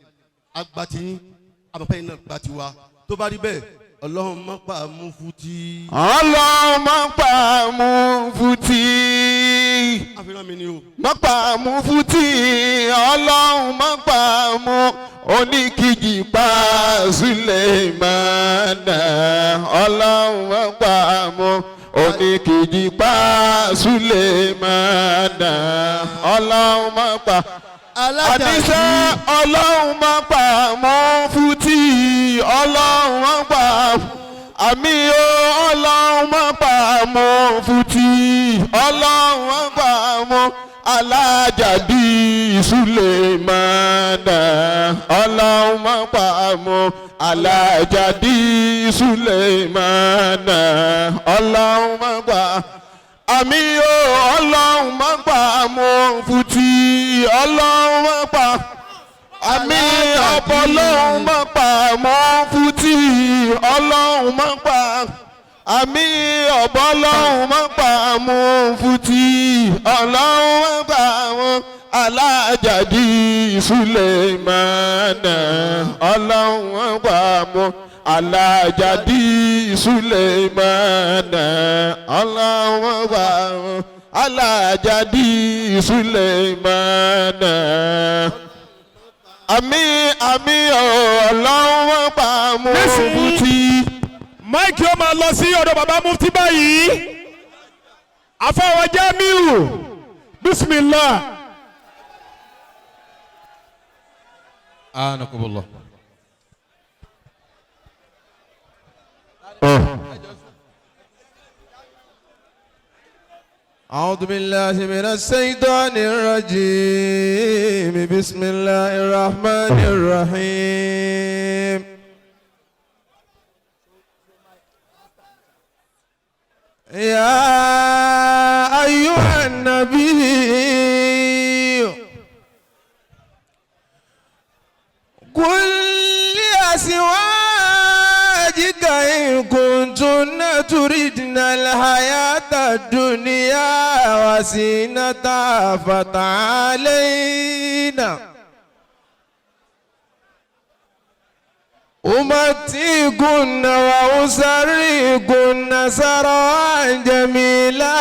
agbati abapẹ́ yín náà gbati wa. Tó bá rí bẹ́ẹ̀, ọlọ́run má pa mufti. Ọlọ́run má pa mufti. Àfihàn mi ni o. Má pa mufti, ọlọ́run má pa mú oníkìjì pa Sulemana. Ọlọ́run má pa mú oníkìjì pa Sulemana. Ọlọ́run má pa àníṣe, ọlọ́run má pa mufti, ọlọ́run má pa àmì o, ọlọ́run má pa mufti, ọlọ́run má pa mú alájàbí Sulemana. Ọlọ́run má pa mú alájàbí Sulemana. Ọlọ́run má pa àmì o, ọlọ́run má pa mufti, ọlọ́run má pa àmì ọ̀pọ̀, ọlọ́run má pa mufti, ọlọ́run má pa àmì ọ̀bọ, ọlọ́run má pa mufti, ọlọ́run má pa mú alájàdí Sulemana. Ọlọ́run má pa mú alájàdí Sulemana. Ọlọ́run má pa mú alájàdí Sulemana. Àmì àmì, ọlọ́run má pa mufti. Mic ó máa lọ sí ọ̀dọ̀ bàbá mufti báyìí. Àfọwọ́ Jamiu, bismillah. anakum Allah. أعوذ بالله من الشيطان الرجيم. بسم الله الرحمن الرحيم. يا أيها النبي قل لأزواجك إن كنتن تردن الحياة الدنيا وزينتها فتعالين أمتعكن وأسرحكن سراحا جميلا،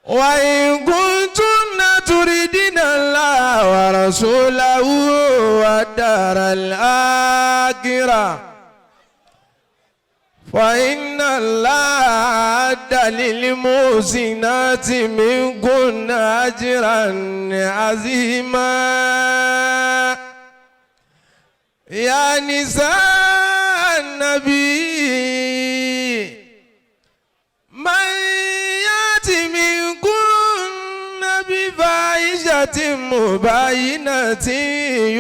وإن كنتن تردن الله ورسوله والدار الآخرة فإن الله أعد للمحسنات منكن أجرا عظيما. يا نساء النبي، من يأت منكن بفاحشة فاحشة مبينة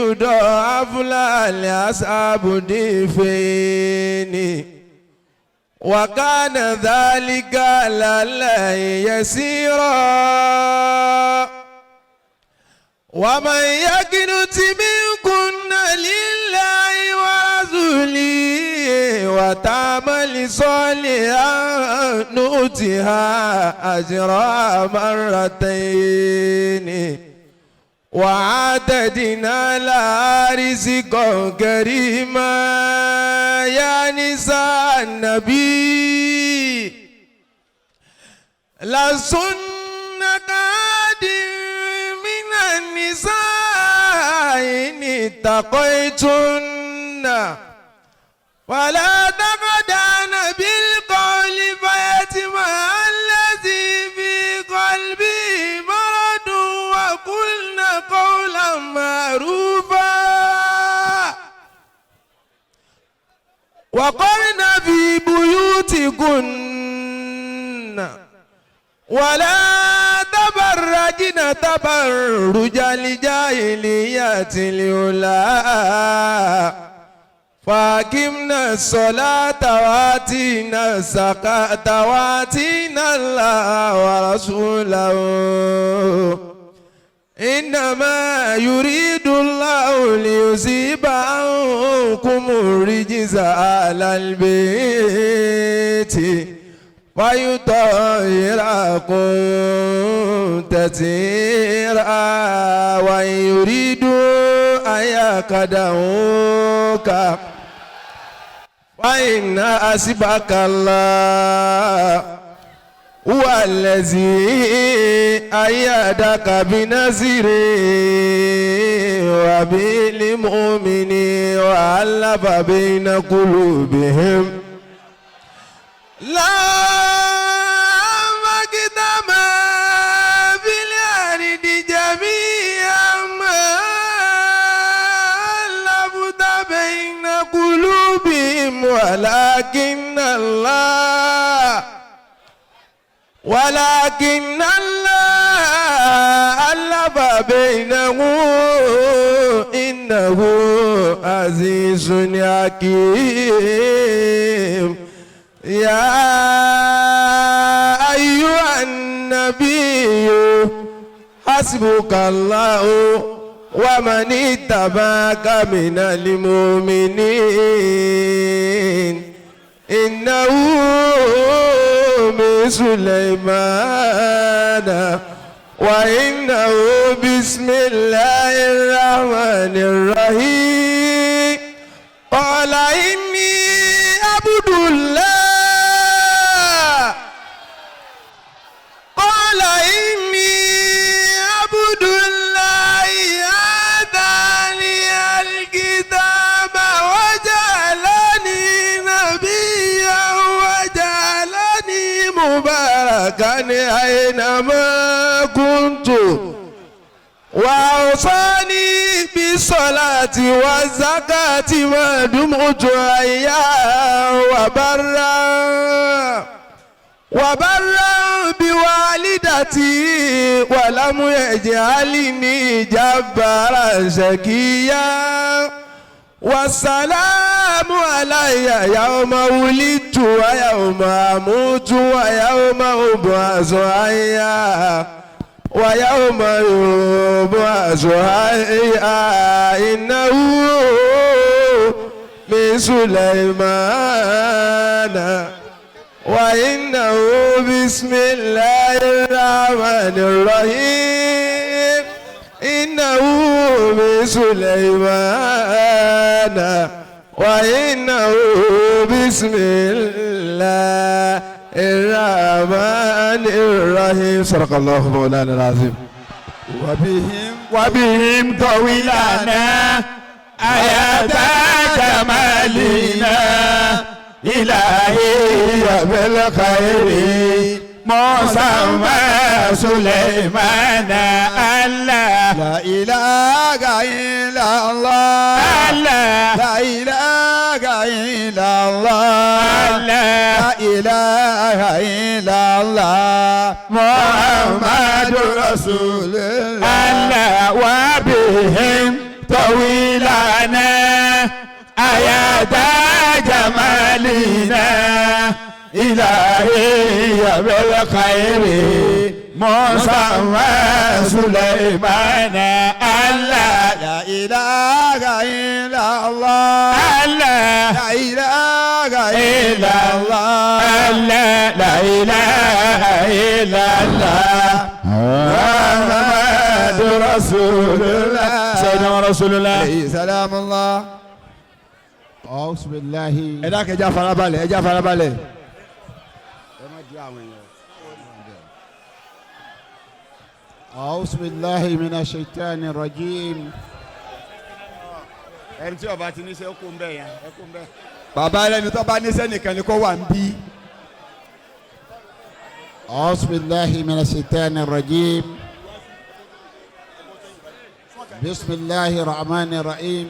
يضاعف لها العذاب ضعفين وكان ذلك على الله يسيرا ومن يقنت منكن لله ورسوله وتعمل صالحا نؤتها أجرها مرتين وأعتدنا لها رزقا كريما يا نساء النبي لستن كأحد من النساء إن اتقيتن ولا تخدعن بالقول فيطمع الذي في قلبه مرض وقلن قولا معروفا وقرن في بيوتكن ولا تبرجن تبرج الجاهلية الأولى فأقمنا الصلاة وآتينا الزكاة وآتينا الله ورسوله إنما يريد الله ليذهب عنكم الرجس أهل البيت ويطهركم تطهيرا وإن يريدوا أن يخدعوك فإن حسبك الله هو الذي أيدك بنصره وبالمؤمنين وألف بين قلوبهم لا مقدم في الأرض جميعا ما ألفت بين قلوبهم ولكن الله ألف بينهم إنه عزيز حكيم يا أيها النبي حسبك الله ومن اتبعك من المؤمنين إنه من سليمان وإنه بسم الله الرحمن الرحيم قال إني عبد الله قال إني عبد الله آتاني الكتاب وجعلني نبيا وجعلني مباركا أينما كنت وأوصاني بالصلاة والزكاة ما دمت حيا وبرا بوالدتي ولم يجعلني جبارا شقيا والسلام علي يوم ولدت ويوم أموت ويوم أبعث حيا ويوم يبعث حيا إنه من سليمان وإنه بسم الله الرحمن الرحيم إنه من سليمان وإنه بسم الله الرحمن الرحيم صدق الله مولانا العظيم. وبهم طويلنا آيات جمالنا إلهي بالخير مسمى سليمان الله لا إله إلا الله الله لا إله إلا الله الله لا إله إلا الله محمد رسول الله الله. إلههم طويلنا آيات جمالنا إلهي بالخير موسى وسليمان الله لا إله إلا الله الله لا إله إلا الله الله لا إله إلا الله محمد رسول الله سيدنا رسول الله عليه سلام الله. أعوذ بالله Ẹ dákẹ́, ẹ já farabalẹ̀, ẹ já farabalẹ̀. Ẹ má di àwọn èèyàn. أعوذ بالله من الشيطان الرجيم. Ẹni tí ọba ti ní sẹ kó ń bẹ yẹn, ẹ kó ń bẹ. Bàbá, ẹlẹ́ni tó bá níṣẹ́ nìkan ni kó wà ń bí. أعوذ بالله من الشيطان الرجيم. بسم الله الرحمن الرحيم.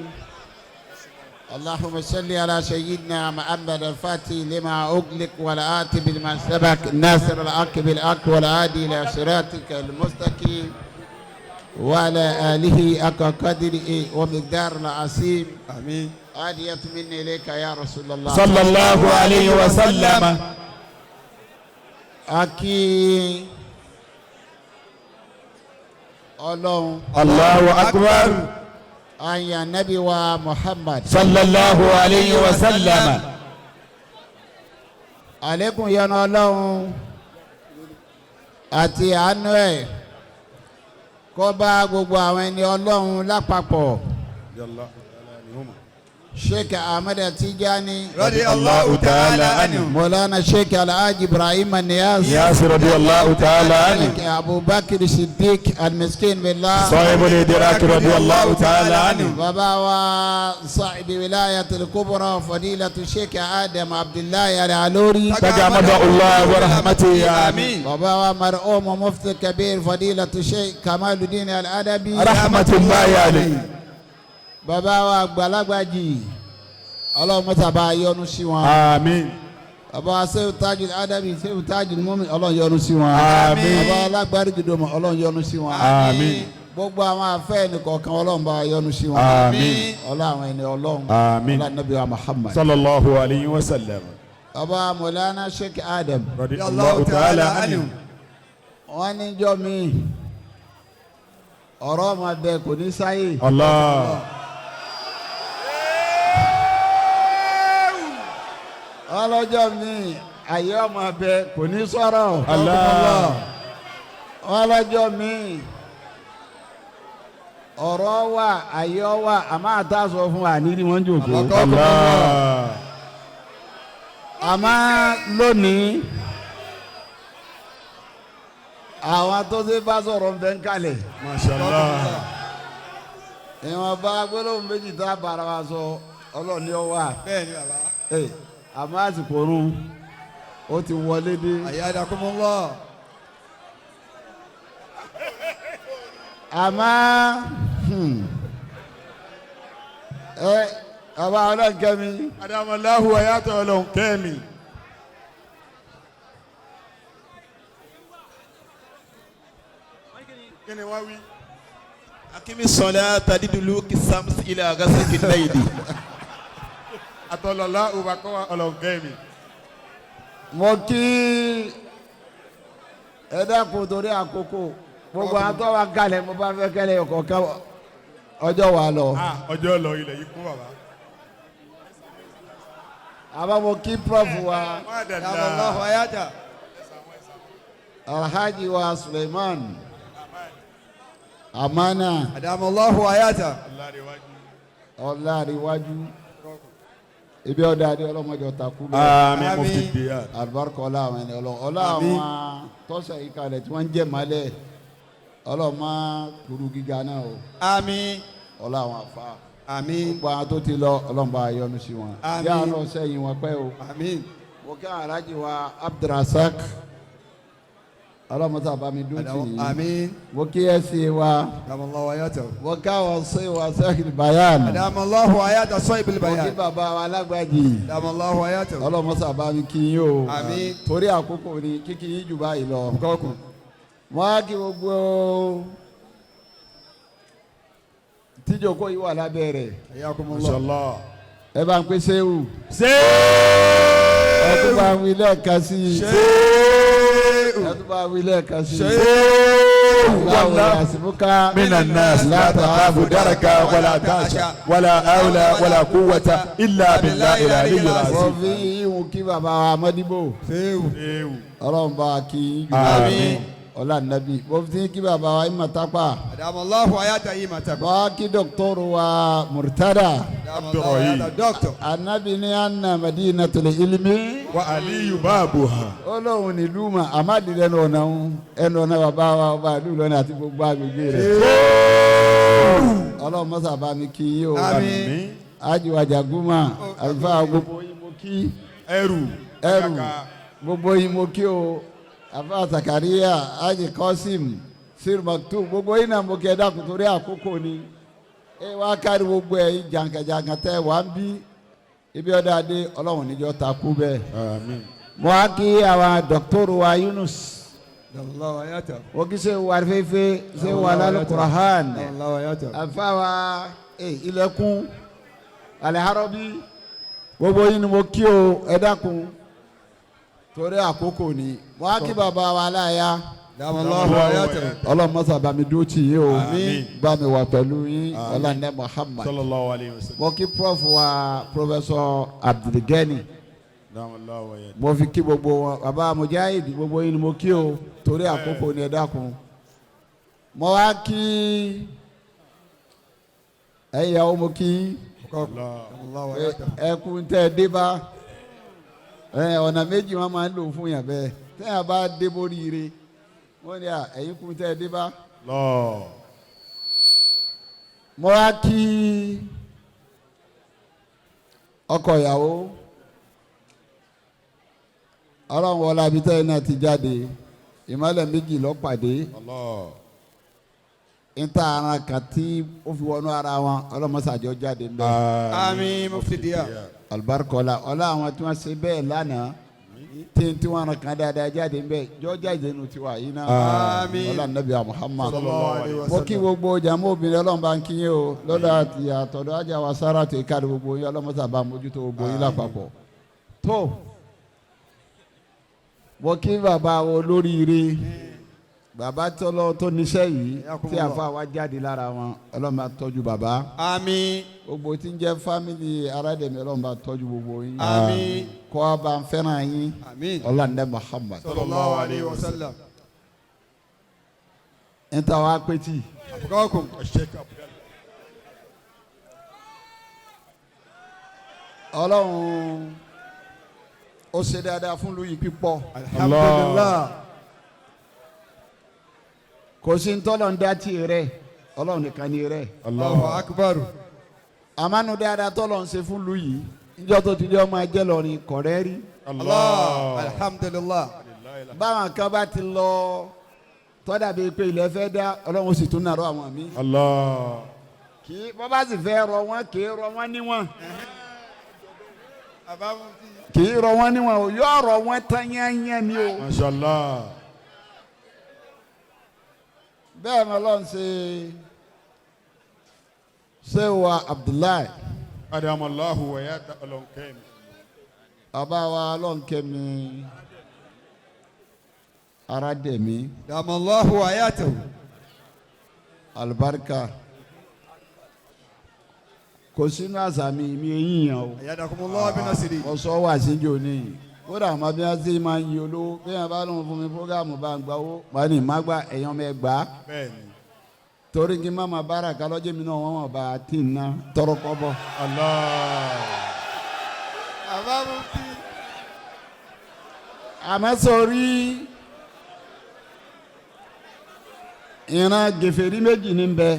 اللهم صل على سيدنا محمد الفاتح لما أغلق والآتي بما سبق الناصر الحق بالحق والهادي إلى صراطك المستقيم وعلى آله حق قدره ومقدار العظيم. Àmín. هدية مني إليك يا رسول الله. صلى الله عليه وسلم. A kí Ọlọ́run. الله أكبر. A yin Ànábì wa Muhammad. صلى الله عليه وسلم. Àlékún yọ́nú Ọlọ́run àti àánú ẹ̀ kó bá gbogbo àwọn ẹni Ọlọ́run lápapọ̀. Sheikh Ahmed Tijani. رضي الله تعالى عنه. Mọ̀lánà Sheikh Alhaji Ibrahim Niyas. ياسر رضي الله تعالى عنه. Sheikh Abubakar Siddiq Almiskin Billah. صاحب الإدراك رضي الله تعالى عنه. Bàbá wa صاحب ولاية الكبرى فضيلة الشيخ آدم عبد الله العلوري. تجمد الله ورحمته، آمين. Bàbá wa مرحوم مفتي كبير فضيلة الشيخ كمال الدين الأدبي. رحمة الله عليه. Bàbá wa àgbàlagbàjì, Ọlọ́run mọ́tà bá yọ́nú sí wọn. آمين. Bàbá wa Sehu Tajul Adabi, Sehu Tajul Mumin, Ọlọ́run yọ́nú sí wọn. Àmín. Bàbá wa alágbárí gidoma, Ọlọ́run yọ́nú sí wọn. آمين. Gbogbo àwọn afẹ́ ẹnìkọ̀ọ̀kan, Ọlọ́run bá yọ́nú sí wọn. آمين. Ọlọ́run àwọn ẹni Ọlọ́run. Àmín. Ọlọ́run Nabi wa Muhammad. صلى الله عليه وسلم. Bàbá Mọ̀lánà Sheikh Adam. رضي الله تعالى عنه. Wọ́n níjọ́ mi ọ̀rọ̀ ọmọ abẹ kò ní sáyè. الله. Ọlọ́jọ́ mi àyè ọmọ abẹ kò ní sọ̀rọ̀. الله. Ọlọ́jọ́ mi ọ̀rọ̀ wà, àyè wà, àmọ́ àtàsọ fún wa nírí wọn jòkó. الله. Àmọ́ lónìí àwọn tó ṣe bá sọ̀rọ̀ ń bẹ́ ń kalẹ̀. ما شاء الله. Ìwọ̀nba gbólóhùn méjì tá a bára wa sọ, Ọlọ́ọ̀ni ọ wà. Bẹ́ẹ̀ni bàbá. Ee, àmọ́ àsìkò oorun ó ti wọlé dé. أيدكم الله. Àmọ́ ẹ ọba ọlọ́nkẹ́mi. Adamallahu ayatọ̀ Ọlọ́run kẹ́mi. Kí ni wọ́n wí? أقم الصلاة لدلوك الشمس إلى غسق الليل. Atọ́lọ́lá òbákọ́ Ọlọ́run kẹ́mi. Mo kí ẹ dákun torí àkókò gbogbo àwọn tó wà kalẹ̀, mo bá fẹ́ kẹ́lẹ́ ọ̀kọ̀ọ̀kan ọjọ́ wa lọ. Ah, ọjọ́ lọ, ilẹ̀ yìí kún bàbá. Àmọ́ mo kí prof wa. أدام الله حياته. Alhaji wa Suleiman Amana. أدام الله حياته. Ọláríwájú ibi ọ̀dà adé ọlọ́mọdé ọ̀tà kú bẹ́ẹ̀. Àmín, mufti Diyar. Alibarika ọlá àwọn ẹni ọlọ́ ọlá àwọn tọ́sẹ̀ yìí kalẹ̀ tí wọ́n ń jẹ́ malẹ̀ ọlọ́mọ kuru gíga náà o. Àmín. Ọlá àwọn afa. Àmín. Gbogbo àwọn tó ti lọ, ọlọ́mọba yọ́nú sí wọn. Àmín. Yà á lọ sẹ́yìn wọn pẹ́ o. Àmín. Mo kí alhaji wa Abdulrasaq, ọlọ́mọta bá mi dún tì yín. Àmín. Mo kí ẹsẹ̀ wa. أدام الله حياته. Mo kí àwọn ṣe wa sẹ́yìn bayan. أدام الله حياته صاحب Mo kí البيان. bàbá wa alágbàjì. أدام الله حياته. Ọlọ́mọta bá mi kí yín o. Àmín. Torí àkókò ni kíkí yín jù báyìí lọ. Kọ́kù. Wọ́n á kí gbogbo Tíjókòó yìí wà lábẹ́ rẹ̀. Hayyakumullah. Ẹ bá ń pè Ṣéwù. Ṣéwù. Ẹ tún bá ń wí lẹ́ẹ̀kan sí i. Ṣéwù. Ẹ tún bá ń wí lẹ́ẹ̀kan sí i. Ṣéwù. Láwo yasimuka. من الناس لا تخاف دركا ولا تخشى ولا حول ولا قوة إلا بالله العلي Wọ́n العظيم. fi ìhun kí bàbá wa Mọ́díbò. Ṣéwù. Ọlọ́run bá wa kí yín jù. Àmín. Ọlá nàbí. Mo fi kí bàbá wa Ìmọ̀tápà. Adamallahu hayata imataka. Bá kí dọ́kítọ́rù wa Murtada. Adamallahu hayata doctor. Anabi ní anna madinatul ilmi. وعلي بابها. Ó lóun nílùú mà àmàdì lẹ́nu ọ̀nà ń ẹnu ọ̀nà bàbá wa ọba ìlú Ìlọrin àti gbogbo agbègbè rẹ̀. Ọlọ́run mọ́sà bá mi kí yín o. Àmín. Ajiwa Jaguma àlùfáà gbogbo yín mo kí. Ẹrù. Ẹrù gbogbo yín mo kí o. Àfáà Sakaria Aji Kọ́sìm Sir Maktub gbogbo yín náà mo kí ẹ dákun torí àkókò ni. Ẹ wá kárí gbogbo ẹ̀yin jàǹkàjàǹkà tẹ́ wà ń bí ibi ọ̀dà adé Ọlọ́run níjọ́ ta kú bẹ́ẹ̀. Àmín. Mo á kí àwọn dọ́kítọ́rù wa Yunus. Adamallahu hayata. Mo kí ṣe wà fẹ́fẹ́ ṣe wà lálùkùrọ̀hán. Adamallahu hayata. Àfáà wa ilẹ̀kùn aliharobi gbogbo yín ni mo kí o ẹ dákun torí àkókò ni mo á kí bàbá wa láyà. Adamallahu hayata. Ọlọ́run mọ́sá bá mi dúró tì yín o. Àmín. Bá mi wà pẹ̀lú yín ọlọ́run Muhammad. Sallallahu alayhi wa sallam. Mo kí prof wa Professor Abdulgani. Adamallahu hayata. Mo fi kí gbogbo wọn bàbá Mujahid gbogbo yín ni mo kí o torí àkókò ni ẹ dákun. Mo wá kí ẹ̀yàwó mo kí Adamallahu hayata. ẹkún tẹ́ ẹ dé bá ẹ ọ̀nà méjì wọn máa ń lò fún yàn bẹ́ẹ̀ tẹ́yàn bá dé bóríire wọ́n ní à ẹ̀yìn kún tẹ́ ẹ dé bá. Allah. Mo wá kí ọkọ ìyàwó ọlọ́run wọlé abitẹ́ náà ti jáde ìmọ̀lẹ̀ méjì lọ́pàdé Allah. níta ara kan tí ó fi wọnú ara wọn ọlọ́mọsàjọ́ jáde ń bẹ́ẹ̀. Àmín Mufti Diya. Alibarika ọlá àwọn tí wọ́n ṣe bẹ́ẹ̀ lánàá tí tí wọ́n ràn kan dáadáa jáde ń bẹ jọ jáde nù tiwa yìí náà. Àmín. Ọlá nàbí Muhammad. Sallallahu alayhi wa Mo kí sallam. gbogbo jàmú obìnrin ọlọ́run bá ń kí yín o lọ́dọ̀ àti àtọ̀dọ̀ ajá wa sára tó kárí gbogbo yín ọlọ́mọsà bá mójútó gbogbo yín lápapọ̀. Tó mo kí bàbá wo lóríire bàbá tọ́lọ́ tó níṣẹ́ yìí tí àfa wa jáde lára wọn ọlọ́run bá tọ́jú bàbá. Àmín. Gbogbo tí ń jẹ́ fámìlì aládẹ̀mí ọlọ́run bá tọ́jú gbogbo yín. Àmín. Kọ́ bá ń fẹ́ràn yín. Àmín. Ọlọ́run Muhammad. Sallallahu alayhi wa sallam. Ń ta wá pétì. Abukakum. Ọlọ́run ó ṣe dáadáa fún lóyún pípọ̀. Alhamdulillah. Kò sí ntọ́lọ̀ ń dá tì rẹ̀ ọlọ́run nìkan ni rẹ̀. Allahu akbar. Àmánu dáadáa tọ́lọ̀ ń ṣe fún lóyún níjọ́ tó ti di ọmọ ẹjẹ́ lọ́rin kọ̀rẹ́ rí. Allah. Alhamdulillah. Báwọn kan bá ti lọ tọ́dà bíi pé ilẹ̀ fẹ́ dá ọlọ́run sì tún nàró àwọn míì. Allah. Kì í bọ́ bá sì fẹ́ rọ wọ́n kì í rọ wọ́n níwọ̀n. Kì í rọ wọ́n níwọ̀n o yóò rọ wọ́n tán yányán ni o. Masha Allah. Bẹ́ẹ̀ ni ọlọ́run ṣe ṣe wa Abdullahi. Adamallahu hayata ọlọ́nkẹ́mi. Bàbá wa ọlọ́nkẹ́mi aradẹ̀mí. Adamallahu hayatahu. Alibarika kò sínú àṣà mi mi eyín yàn o. Ayadakumullahu bi nasiri. Mo sọ wà síjò ní kódà àwọn bí wọ́n ti máa ń yin olówó bí wọ́n bá lóun fún mi fúgàmù bá ń gba owó wọ́n ní má gba ẹ̀yàn mẹ́ gbà á. Bẹ́ẹ̀ni. Torí kí n má ma bára kálọ́jẹ́ mi náà wọ́n mọ̀ bá a tì ń ná tọrọ kọ́bọ̀. Allah. Bàbá Mufti. Àmọ́ sórí ìran gèfèrí méjì ní bẹ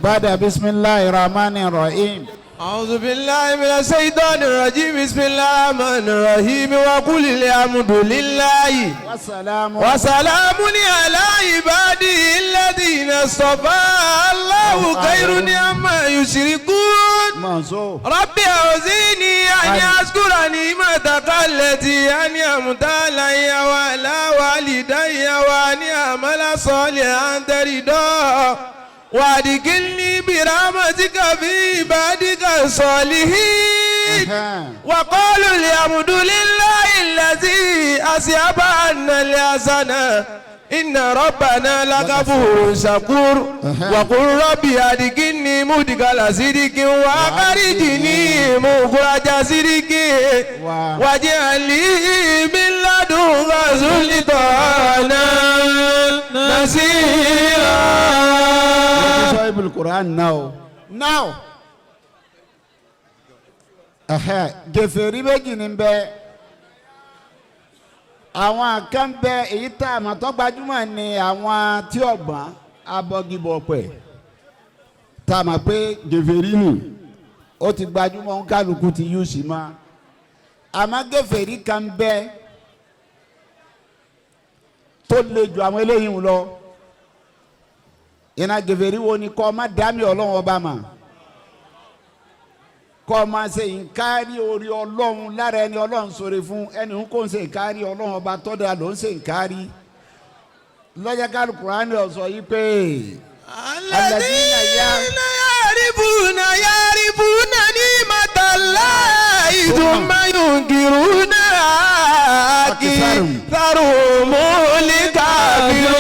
bàdà bisimilahi rahman rahim. أعوذ بالله من الشيطان الرجيم بسم الله الرحمن الرحيم وقل الحمد لله وسلام وسلام على عباده الذين اصطفى الله خير عما يشركون Manso. رب أوزعني أن أشكر نعمتك التي أنعمت علي وعلى والدي وأن أعمل صالحا ترضاه وادخلني برحمتك في عبادك الصالحين. وقالوا الحمد لله الذي أذهب عنا الحزن إن ربنا لغفور شكور. وقل ربي أدخلني مدخل صدق وأخرجني مخرج صدق واجعل لي من لدنك سلطانا نصيرا. Sahib al-Quran now. Now. Gèfèrí méjì ní bẹ. Àwọn kan bẹ èyí tá a mọ̀ tó gbajúmọ̀ ni àwọn tí ọ̀gbọ́n abọ́gibọ̀pẹ̀. Tá a mọ̀ pé gèfèrí nù. Ó ti gbajúmọ̀ ń kálukú ti yú sí ma. Àmọ́ gèfèrí kan bẹ tó le ju àwọn eléyìí lọ. Ìnà gèfèrí wo ni kọ́ ọ ma dá mi Ọlọ́run ọba mà, kọ́ ọ ma ṣe nkárí orí Ọlọ́run lára ẹni Ọlọ́run sọ̀rọ̀ fún ẹni ń kó ń ṣe nkárí Ọlọ́run ọba tọ́da ló ń ṣe nkárí lọ́jà kálukú Kùránì ọ̀sọ̀ yìí pé. الذين يعرفون نعمة الله ثم ينكرونها أكثرهم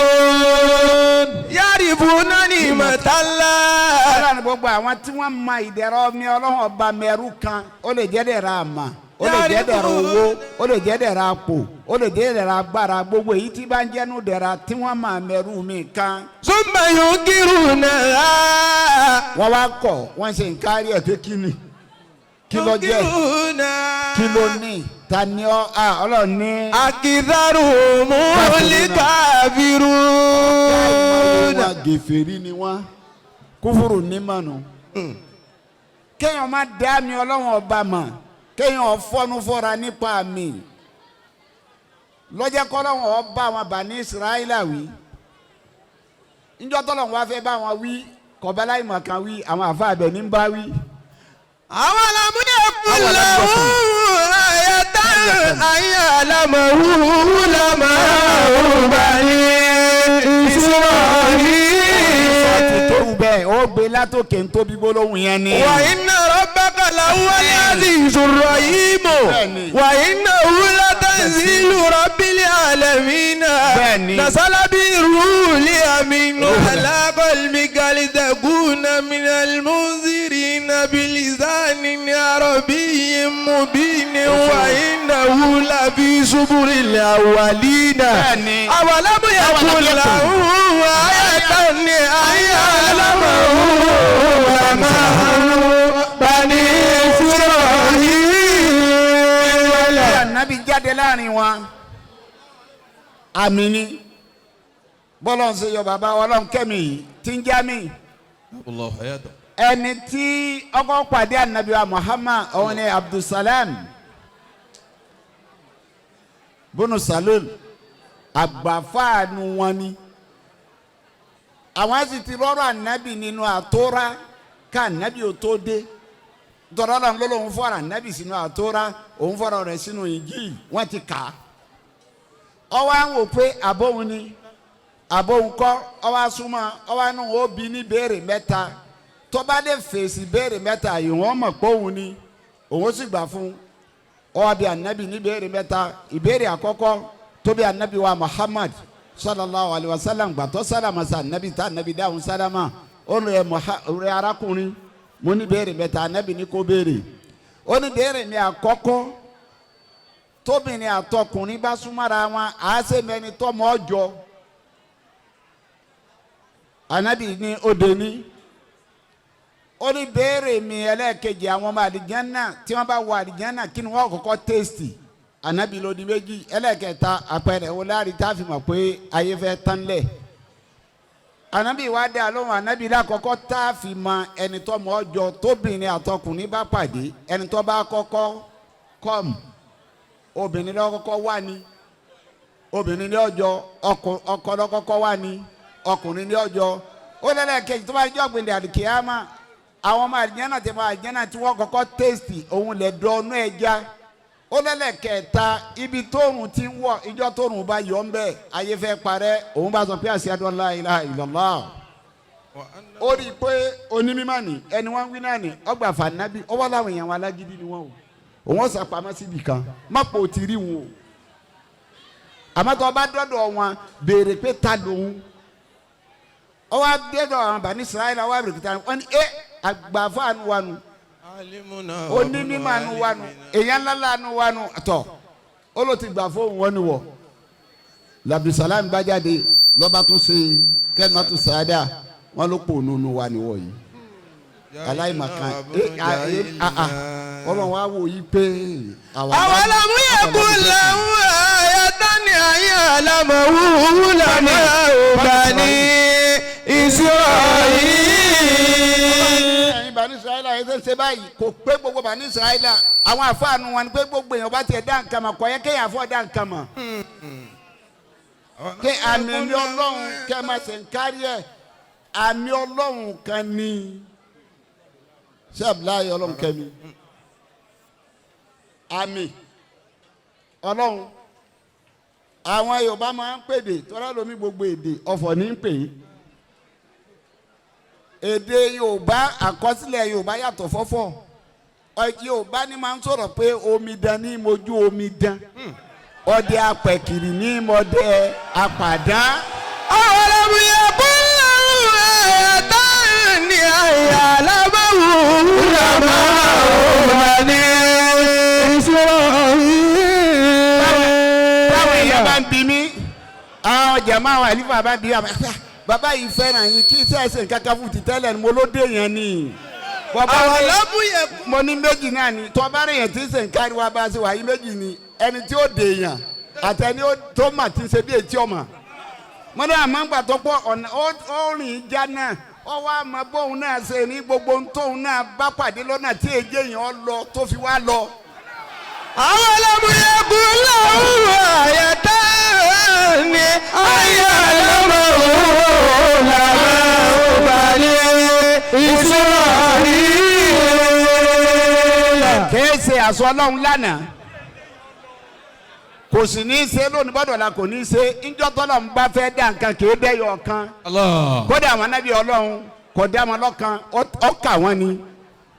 الكافرون. يعرفون نعمة الله. Ọlọ́run gbogbo àwọn tí wọ́n ma ìdẹ̀rọ̀ mi Ọlọ́run ọba mẹ́rù kan, ó lè jẹ́ dẹ̀ra àmà, ó lè jẹ́ dẹ̀ra owó, ó lè jẹ́ dẹ̀ra àpò, ó lè jẹ́ dẹ̀ra agbára, gbogbo èyí tí bá ń jẹ́nu dẹ̀ra tí wọ́n máa mẹ́rù mi kan. ثم ينكرونها. Wọ́n wá kọ̀, wọ́n ṣe nkárí ẹ̀ pé kí ni, kí ló jẹ́, kí ló ní, ta ni ọ́ à Ọlọ́run ní. أكثرهم الكافرون. Wọ́n gèfèrí ni wọ́n, kúfùrù ní mọ̀nù. Kéèyàn má dá mi Ọlọ́run ọba mọ̀, kéèyàn fọ́nú fọ́ra nípa mi lọ́jọ́ kọ́lọ́run ọba àwọn Bani Israẹla wí. Níjọ́ tọ́lọ́run wá fẹ́ bá wọn wí, kọ̀bálá ìmọ̀ kan wí, àwọn àfa àbẹ̀ ní bá wí. أولم يكن لهم آية أن يعلمه علماء بني إسرائيل. Tó wù bẹ́ẹ̀ ó gbé látòkè ń tóbi gbólóhùn yẹn ni. وإن ربك لهو العزيز الرحيم وإنه لتنزيل رب العالمين. نزل به الروح الأمين على قلبك لتكون من المنذرين بلسان عربي مبين وإنه لفي زبر الأولين. أولم يكن لهم آية أن يعلمه علماء بني إسرائيل. Ànábì jáde láàrin wọn, àmì ni bọ́lá ń ṣe yọ bàbá Ọlọ́run kẹ́mi yìí tí ń já mi. Ẹni tí ọkọ pàdé Ànábì wa Muhammad òun ni Abdulsalam bunu Salul, àgbàfáànù wọn ni. Àwọn sì ti rọrọ Ànábì nínú àtórá ká Ànábì ò tó dé. Tọ́lá lọ́n ló lóun fọ́ra Ànábì sínú àtórá, òun fọ́ra rẹ̀ sínú Ìnjílì, wọ́n ti kà á. Ọwọ́ à ń wò pé àbóhun ni àbóhun kọ́, ọwọ́ àsúnmọ́ ọwọ́ àánú ó bi ní béèrè mẹ́ta. Tó bá dé fèsì béèrè mẹ́ta yìí, wọ́n mọ̀ pé òun ni, òun sì gbà fún un. Ọwọ́ bí Ànábì ní béèrè mẹ́ta. Ìbéèrè àkọ́kọ́ tó bí Ànábì wa Muhammad sallallahu alayhi wa sallam gbàtọ́ sálámà sa Ànábì tá Ànábì dáhùn sálámà, ó rẹ arákùnrin mo ní béèrè mẹ́ta. Ànábì ní kó béèrè. Ó ní béèrè mi àkọ́kọ́, tóbìnrin àtọkùnrin bá súnmọ́ra wọn, àá ṣe mẹ́ni tọ́mọ ọjọ́. Ànábì ní ó dé ní. Ó ní béèrè mi ẹlẹ́ẹ̀kejì, àwọn ọmọ àlìjánná tí wọ́n bá wọ àlìjánná kí ni wọ́n kọ́kọ́ tẹ́sítì? Ànábì ló di méjì. Ẹlẹ́ẹ̀kẹta, àpẹẹrẹ wo láàrin tá a fi mọ̀ pé ayé fẹ́ tán lẹ̀? Ànábì wá dé àlóhùn. Ànábì lákọ̀ọ́kọ́ tá a fi mọ ẹni tó mọ̀ ọjọ́, tóbìnrin àtọkùnrin bá pàdé, ẹni tó bá kọ́kọ́ kọ́m, obìnrin ló kọ́kọ́ wá ní, obìnrin ní ọjọ́, ọkọ ló kọ́kọ́ wá ní, ọkùnrin ní ọjọ́. Ó lẹ́lẹ́kejì, tó bá jọ́ gbìndé àlìkìyámà, àwọn ọmọ àlìjánà tí wọ́n àlìjánà tí wọ́n kọ́kọ́ tẹ́sítì òun lè dọ́nú ẹja. Ó lẹ́lẹ́kẹta, ibi tóòrùn ti ń wọ̀, ìjọ tóòrùn bá yọ ń bẹ̀, ayé fẹ́ parẹ́. Òun bá sọ pé ashhadu an la ilaha illallah. Ó rí i pé onímọ̀ ni ẹni wọ́n ń wí náà ni ọgbà fànábì ọwọ́ làwọn èèyàn wọn alágídí ni wọ́n o. Òun ọ̀sà pamọ́ síbi kan má pò tí rí wọn o. Àmọ́ tó o bá dọ́dọ̀ wọn béèrè pé ta lòun. Ọwọ́ dọ́dọ̀ àwọn Bani Israẹli ọwọ́ àbẹ̀rẹ̀ kìtà wọn ni ẹ àgbàfáànù wa nù, onímọ̀ nu wa nù, èèyàn ńlá nu wa nù tọ̀ ó ló ti gbà fóun wọn ni wọ̀. Abdulsalam bá jáde lọ́ba tún ṣe kẹ́lìmọ́tò sáádà wọn ló pò nínú wa níwọ̀ yìí aláìmọ̀kan ọlọ́run wa wò yí pé. أولم يكن لهم آية أن يعلمه علماء بني إسرائيل. Ẹ̀yin Bani Israẹla yìí ṣe ń ṣe báyìí kò pé gbogbo Bani Israẹla àwọn àfáànù wọn ni pé gbogbo èèyàn bá tiẹ̀ dá nǹkan mọ̀ kò yẹ kéèyàn fọ́ dá nǹkan mọ̀ kí àmì ní ọlọ́run kẹ́ máa ṣe ń kárí ẹ̀ àmì ọlọ́run kan ní ṣé Abdullahi ọlọ́run kẹ́mi àmì ọlọ́run. Àwọn Yorùbá máa ń pèdè tọ́lá lómi gbogbo èdè ọ̀fọ̀ ní ń pè é. Èdè Yorùbá àkọsílẹ̀ Yorùbá yàtọ̀ fọ́fọ́. Yorùbá ni máa ń sọ̀rọ̀ pé omidan ní mojú omidan, ọdẹ apẹ̀kìrì ní mọdẹ apàdán. أولم يكن لهم آية أن يعلمه علماء بني إسرائيل. Táwọn èèyàn bá ń bi mí, àwọn jàmá àwọn àlífà bá ń bi mí, bàbá yìí fẹ́ràn yín kí iṣẹ́ ẹ̀sìn kankan fún ti tẹ́lẹ̀ ni mo ló dé yẹn ni. Bàbá mi أولم يكن mo ní méjì náà ni tọ́ba rẹ̀ yẹn ti ń sìn kárí wa bá a ṣe wà yí méjì ni ẹni tí ó dè yàn àti ẹni tó mà ti ń ṣe bí etí ọmọ. Mo ní àmọ́ ńgbà tó pọ̀ ọ̀nà ó rìn já náà ó wá mọ bóun náà ṣe ní gbogbo ohun tóun náà bá pàdé lọ́nà tí èjé yẹn ọ lọ tó fi wá lọ. أولم يكن لهم آية أن يعلمه علماء بني إسرائيل. Kìí ṣe àṣọ ọlọ́run lánàá kò sì ní í ṣe lónìí bọ́dọ̀ la kò ní í ṣe ńjọ́ tọ́lọ̀ ń bá fẹ́ dá nǹkan kìí dẹ́yọ̀ kan. Kódà àwọn anábì ọlọ́run kò dá wọn lọ́kan, ọkà wọn ni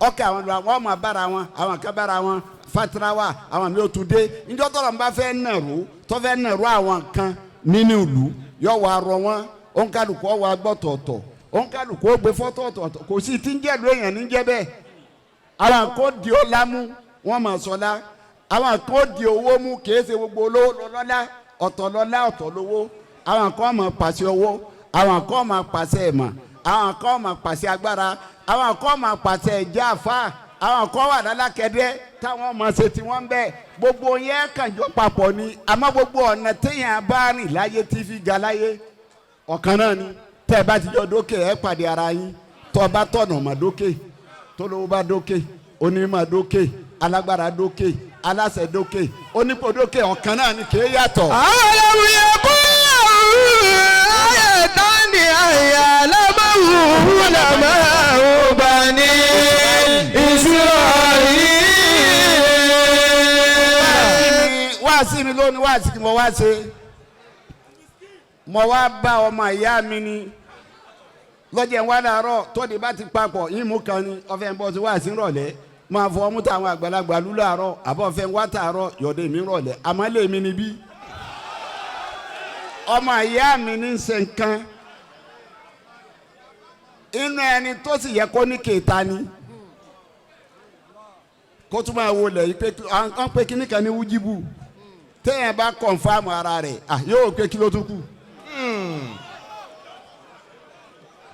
ọkà wọn lọ àwọn ọmọ bára wọn àwọn kan bára wọn fatirawa àwọn mi ò tún dé ńjọ́ tọ́lọ̀ ń bá fẹ́ nàró tó fẹ́ nàró àwọn kan nínú ìlú yọ wà rọ wọn ònkálukú ọwọ́ agbọ́tọ̀ọ̀tọ̀ ònkálukú ó gbé fọ́tọ̀ọ̀tọ̀ kò sí tí ń jẹ́ lu èèyàn ní jẹ́ bẹ́ẹ̀. Àwọn kò di ó lámú wọn mọ̀ sọ́lá àwọn kò di owó mú kìí ṣe gbogbo olówó lọ́lá ọ̀tọ̀ lọ́lá ọ̀tọ̀ lówó. Àwọn kan máa pàṣẹ owó, àwọn kan máa pàṣẹ ìmọ̀, àwọn kan máa pàṣẹ agbára, àwọn kan máa pàṣẹ ìjà àfa, àwọn kan wà lálákẹ́dẹ́ táwọn máa ṣe tiwọn ń bẹ. Gbogbo yẹn kànjọ papọ̀ ni àmọ́ gbogbo ọ̀nà téèyàn bá rìn láyé tí fi ga láyé ọ̀kan náà ni tẹ́ ẹ bá ti jọ dókè ẹ pàdé ara yín. Tọ́ ọ bá tọ̀nà mà dókè, tólówó bá dókè, onímọ̀ dókè, alágbára dókè, aláṣẹ dókè, onípò dókè, ọ̀kan náà ni kìí yàtọ̀. أولم يكن لهم آية أن يعلمه علماء بني إسرائيل. Wáàsí mi lónìí, wáàsí kí mo wá ṣe, mo wá bá ọmọ ìyá mi ni lọ́jọ́ ń wá láàárọ̀ tóde bá ti papọ̀ yín mú kan ni ọ̀fẹ́ ń bọ́ sí wáàsí rọ̀lẹ́ máa fọ ọmú táwọn àgbàlagbà lù láàárọ̀ àbọ̀ fẹ́ ń wá tààrọ̀ yọ̀dẹ̀ mi rọ̀lẹ́ àmọ́ lè mi níbí. Ọmọ ìyá mi ní ṣe nǹkan inú ẹni tó sì yẹ kó ní kèéta ni kó tún máa wọlé yìí pé wọ́n pé kíní kan ní wújíbù téèyàn bá kọ̀nfàmù ara rẹ̀ yóò pé kí ló tún kù.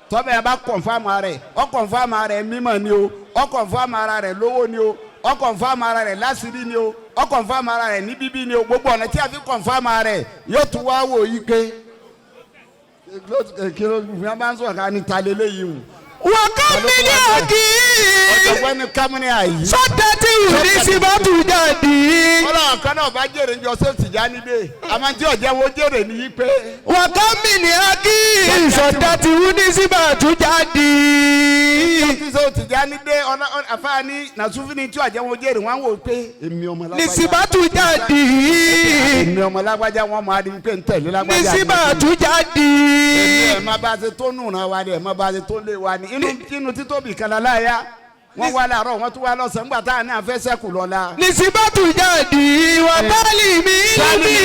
Tọ́bẹ̀ yẹn bá kọ̀nfàmù ara rẹ̀, ó kọ̀nfàmù ara rẹ̀ mímọ̀ ni o, ó kọ̀nfàmù ara rẹ̀ lówó ni o, ó kọ̀nfàmù ara rẹ̀ láṣìírí ni o, ó kọ̀nfàmù ara rẹ̀ ní bíbí ni o, gbogbo ọ̀nà tí a fi kọ̀nfàmù ara rẹ̀ yóò tún wá wò yí pé kí ló fi bá ń sọ̀rọ̀ ká ní ta lélẹ́yìí o. Wàkàmínì àkì. Ọ̀jọ̀gbọ́n ni kámínì àyí. Sọ́dẹ̀tì ní síbátù jáde. Ọlọ́run kan náà bá jèrè ń jọ ṣé Tìjání dé. Àmọ́ tí ọ̀jẹ̀ wo jèrè ní yí pé. Wàkàmínì àkì. Sọ́dẹ̀tì ní síbátù jáde. Ṣé Tìjání dé àfáàní Nàsúfì ni tí ọ̀jẹ̀ wo jèrè wọ́n á wò pé èmi ọmọ lágbájá. Ní síbátù jáde. Èmi ọmọ lágbájá wọn máa di pé ń tẹ̀lé lágbájá. Ní síbátù jáde. Èmi ẹ̀ má bá ṣe tó nù ràn wá ni ẹ̀ má bá ṣe tó lé wa ni. Inú títóbi kan láyà wọ́n wá láàárọ̀ wọ́n tún wá lọ́sàn-án nígbà táwọn náà fẹ́ sẹ́kù lọ́la. Nisibatu jáde wà tálí mi níbi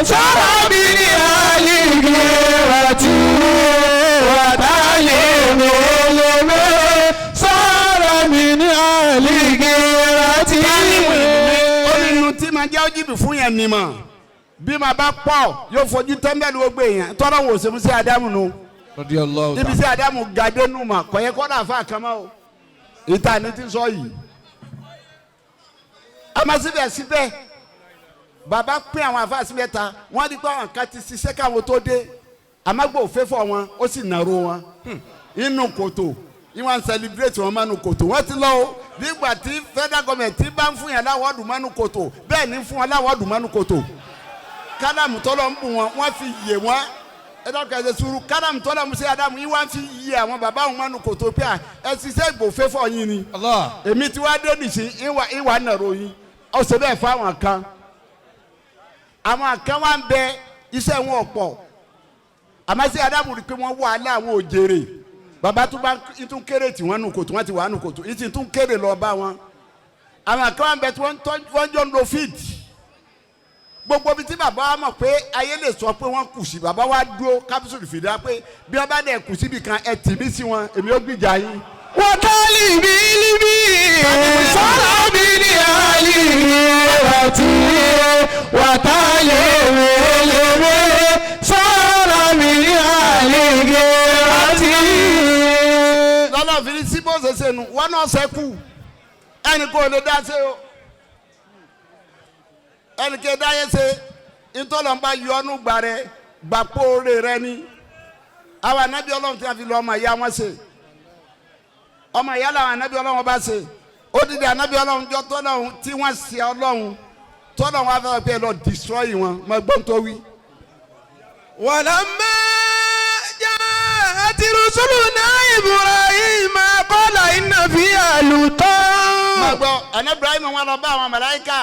sọ́rọ̀ mi ní àlìkè wàtí wà tálí mi lèmi sọ́rọ̀ mi ní àlìkè wàtí. Ó ní inú tí máa jẹ́ òjìbì fún yẹn ni mọ̀ bí màá bá pọ̀ yóò fojú tẹ́ḿbẹ́lú gbogbo èèyàn tọ́lọ́ wò ṣe fún sí Ádámù nu ibi sí Ádámù gàdé nù mà kọ̀yẹ́ kọ́dà fún àkàmọ́ o ìta ni ti sọ yìí. Àmọ́ síbẹ̀síbẹ̀ bàbá pín àwọn àfáàsì mẹ́ta wọ́n rí pé àwọn kan ti ṣiṣẹ́ káwọn tó dé àmọ́gbò òféfọ́ wọn ó sì nàró wọn inú kòtò ìwọ̀n celebrate wọn mọ́nu kòtò wọ́n ti lọ o nígbà tí federal government ti bá ń fún yàn láwọ́ọ̀dù mọ́nu kòtò bẹ́ẹ̀ ni fún wọn láwọ́ọ̀dù mọ́nu kòtò kádàmù tọ́lọ̀ ń bù wọn wọ́n fi yè wọ́n ẹ dákun ẹ ṣe sùúrù kádàmù tọ́lọ̀ ń ṣe àdàmù yìí wọ́n fi yè àwọn bàbá wọn mọ́nu kòtò pé à ẹ ṣiṣẹ́ ìgbòféfọ́ yín ni èmi tí wàá dé nìsín ìwà nàró yín ó ṣe bẹ́ẹ̀ fáwọn kan àwọn kan wá ń bẹ iṣẹ́ wọn ọ̀pọ̀ àmọ́ sí Ádámù rí pé wọ́n wà á láwọn òjèrè bàbá tó bá tún kéré tí wọ́n nù kòtò wọ́n ti wà nù kòtò ìtì tún kéré lọ bá wọn àwọn kan wá ń bẹ tí wọ́n jọ ń lo fíìdì gbogbo ibi tí bàbá wa mọ̀ pé ayé lè sọ pé wọ́n kù sí bàbá wa dúró kápísùlù fìdá pé bí wọ́n bá dẹ̀ kù síbi kan ẹ tì mí sí wọn èmi ó gbìjà yín. Wàtálì mi níbi sọ́rọ̀ mi ní àlìkè wàtí wàtálì mi lèmi sọ́rọ̀ mi ní àlìkè wàtí. Lọ́lọ́ fi ní síbò ṣẹṣẹ nu wọn náà ṣẹ́kù ẹnì kò lè dá ṣe o ẹnì kò dá yẹn ṣe ntọ́lọ́mbà yọnu gbà rẹ gbàpọ̀ rẹ ni àwọn anábì Ọlọ́run tí a fi lọ ọmọ ìyá wọn ṣe ọmọ ìyá làwọn anabi Ọlọ́run bá ṣe ó dìde anabi Ọlọ́run jọ tọ́lọ́run tí wọ́n ṣe Ọlọ́run tọ́lọ́run wá fẹ́ pé lọ destroy wọn mọ gbọ́n tó wí. Walamma ja'at rusuluna Ibrahima qala inna fiha Lutan. má gbọ́ anabi Ibrahim wọn lọ bá àwọn màláíkà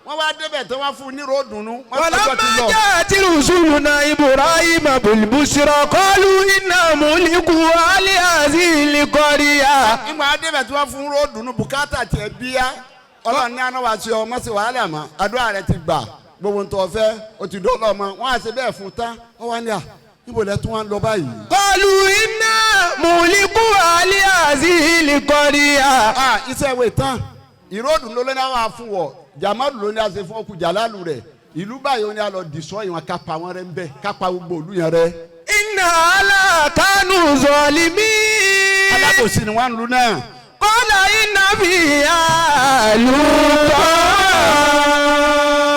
wọ́n wá débẹ̀ tí wọ́n fún un ní ròdùnú. Walamma ja'at rusuluna Ibrahima bil-bushra qalu inna muhliku ahli hadhihi al-qarya. ìgbà débẹ̀ tí wọ́n fún un ròdùnú bùkátà tiẹ̀ bíyá Ọlọ́run ní aná wa ṣe ọ mọ́sí wàhálà mọ́ àdúrà rẹ ti gbà gbogbo ntọ́ fẹ́ o ti dó lọ́mọ wọ́n á ṣe bẹ́ẹ̀ fún tán ó wá ní à níbo lẹ tún wá ń lọ báyìí. Qalu inna muhliku ahli hadhihi al-qarya. Iṣẹ́ ìwé tán ìròdùn ló ní àwọn afún wọ jamalu ló ní a ṣe fún ọkù jalalu rẹ ìlú báyìí ó ní a lọ dìsọ́ ìwọ̀n kápá wọn rẹ ń bẹ kápá gbogbo òlu yẹn rẹ. Inna ala kanu zalimin. Alábòsí ni wọ́n ń lu náà. Qala inna fiha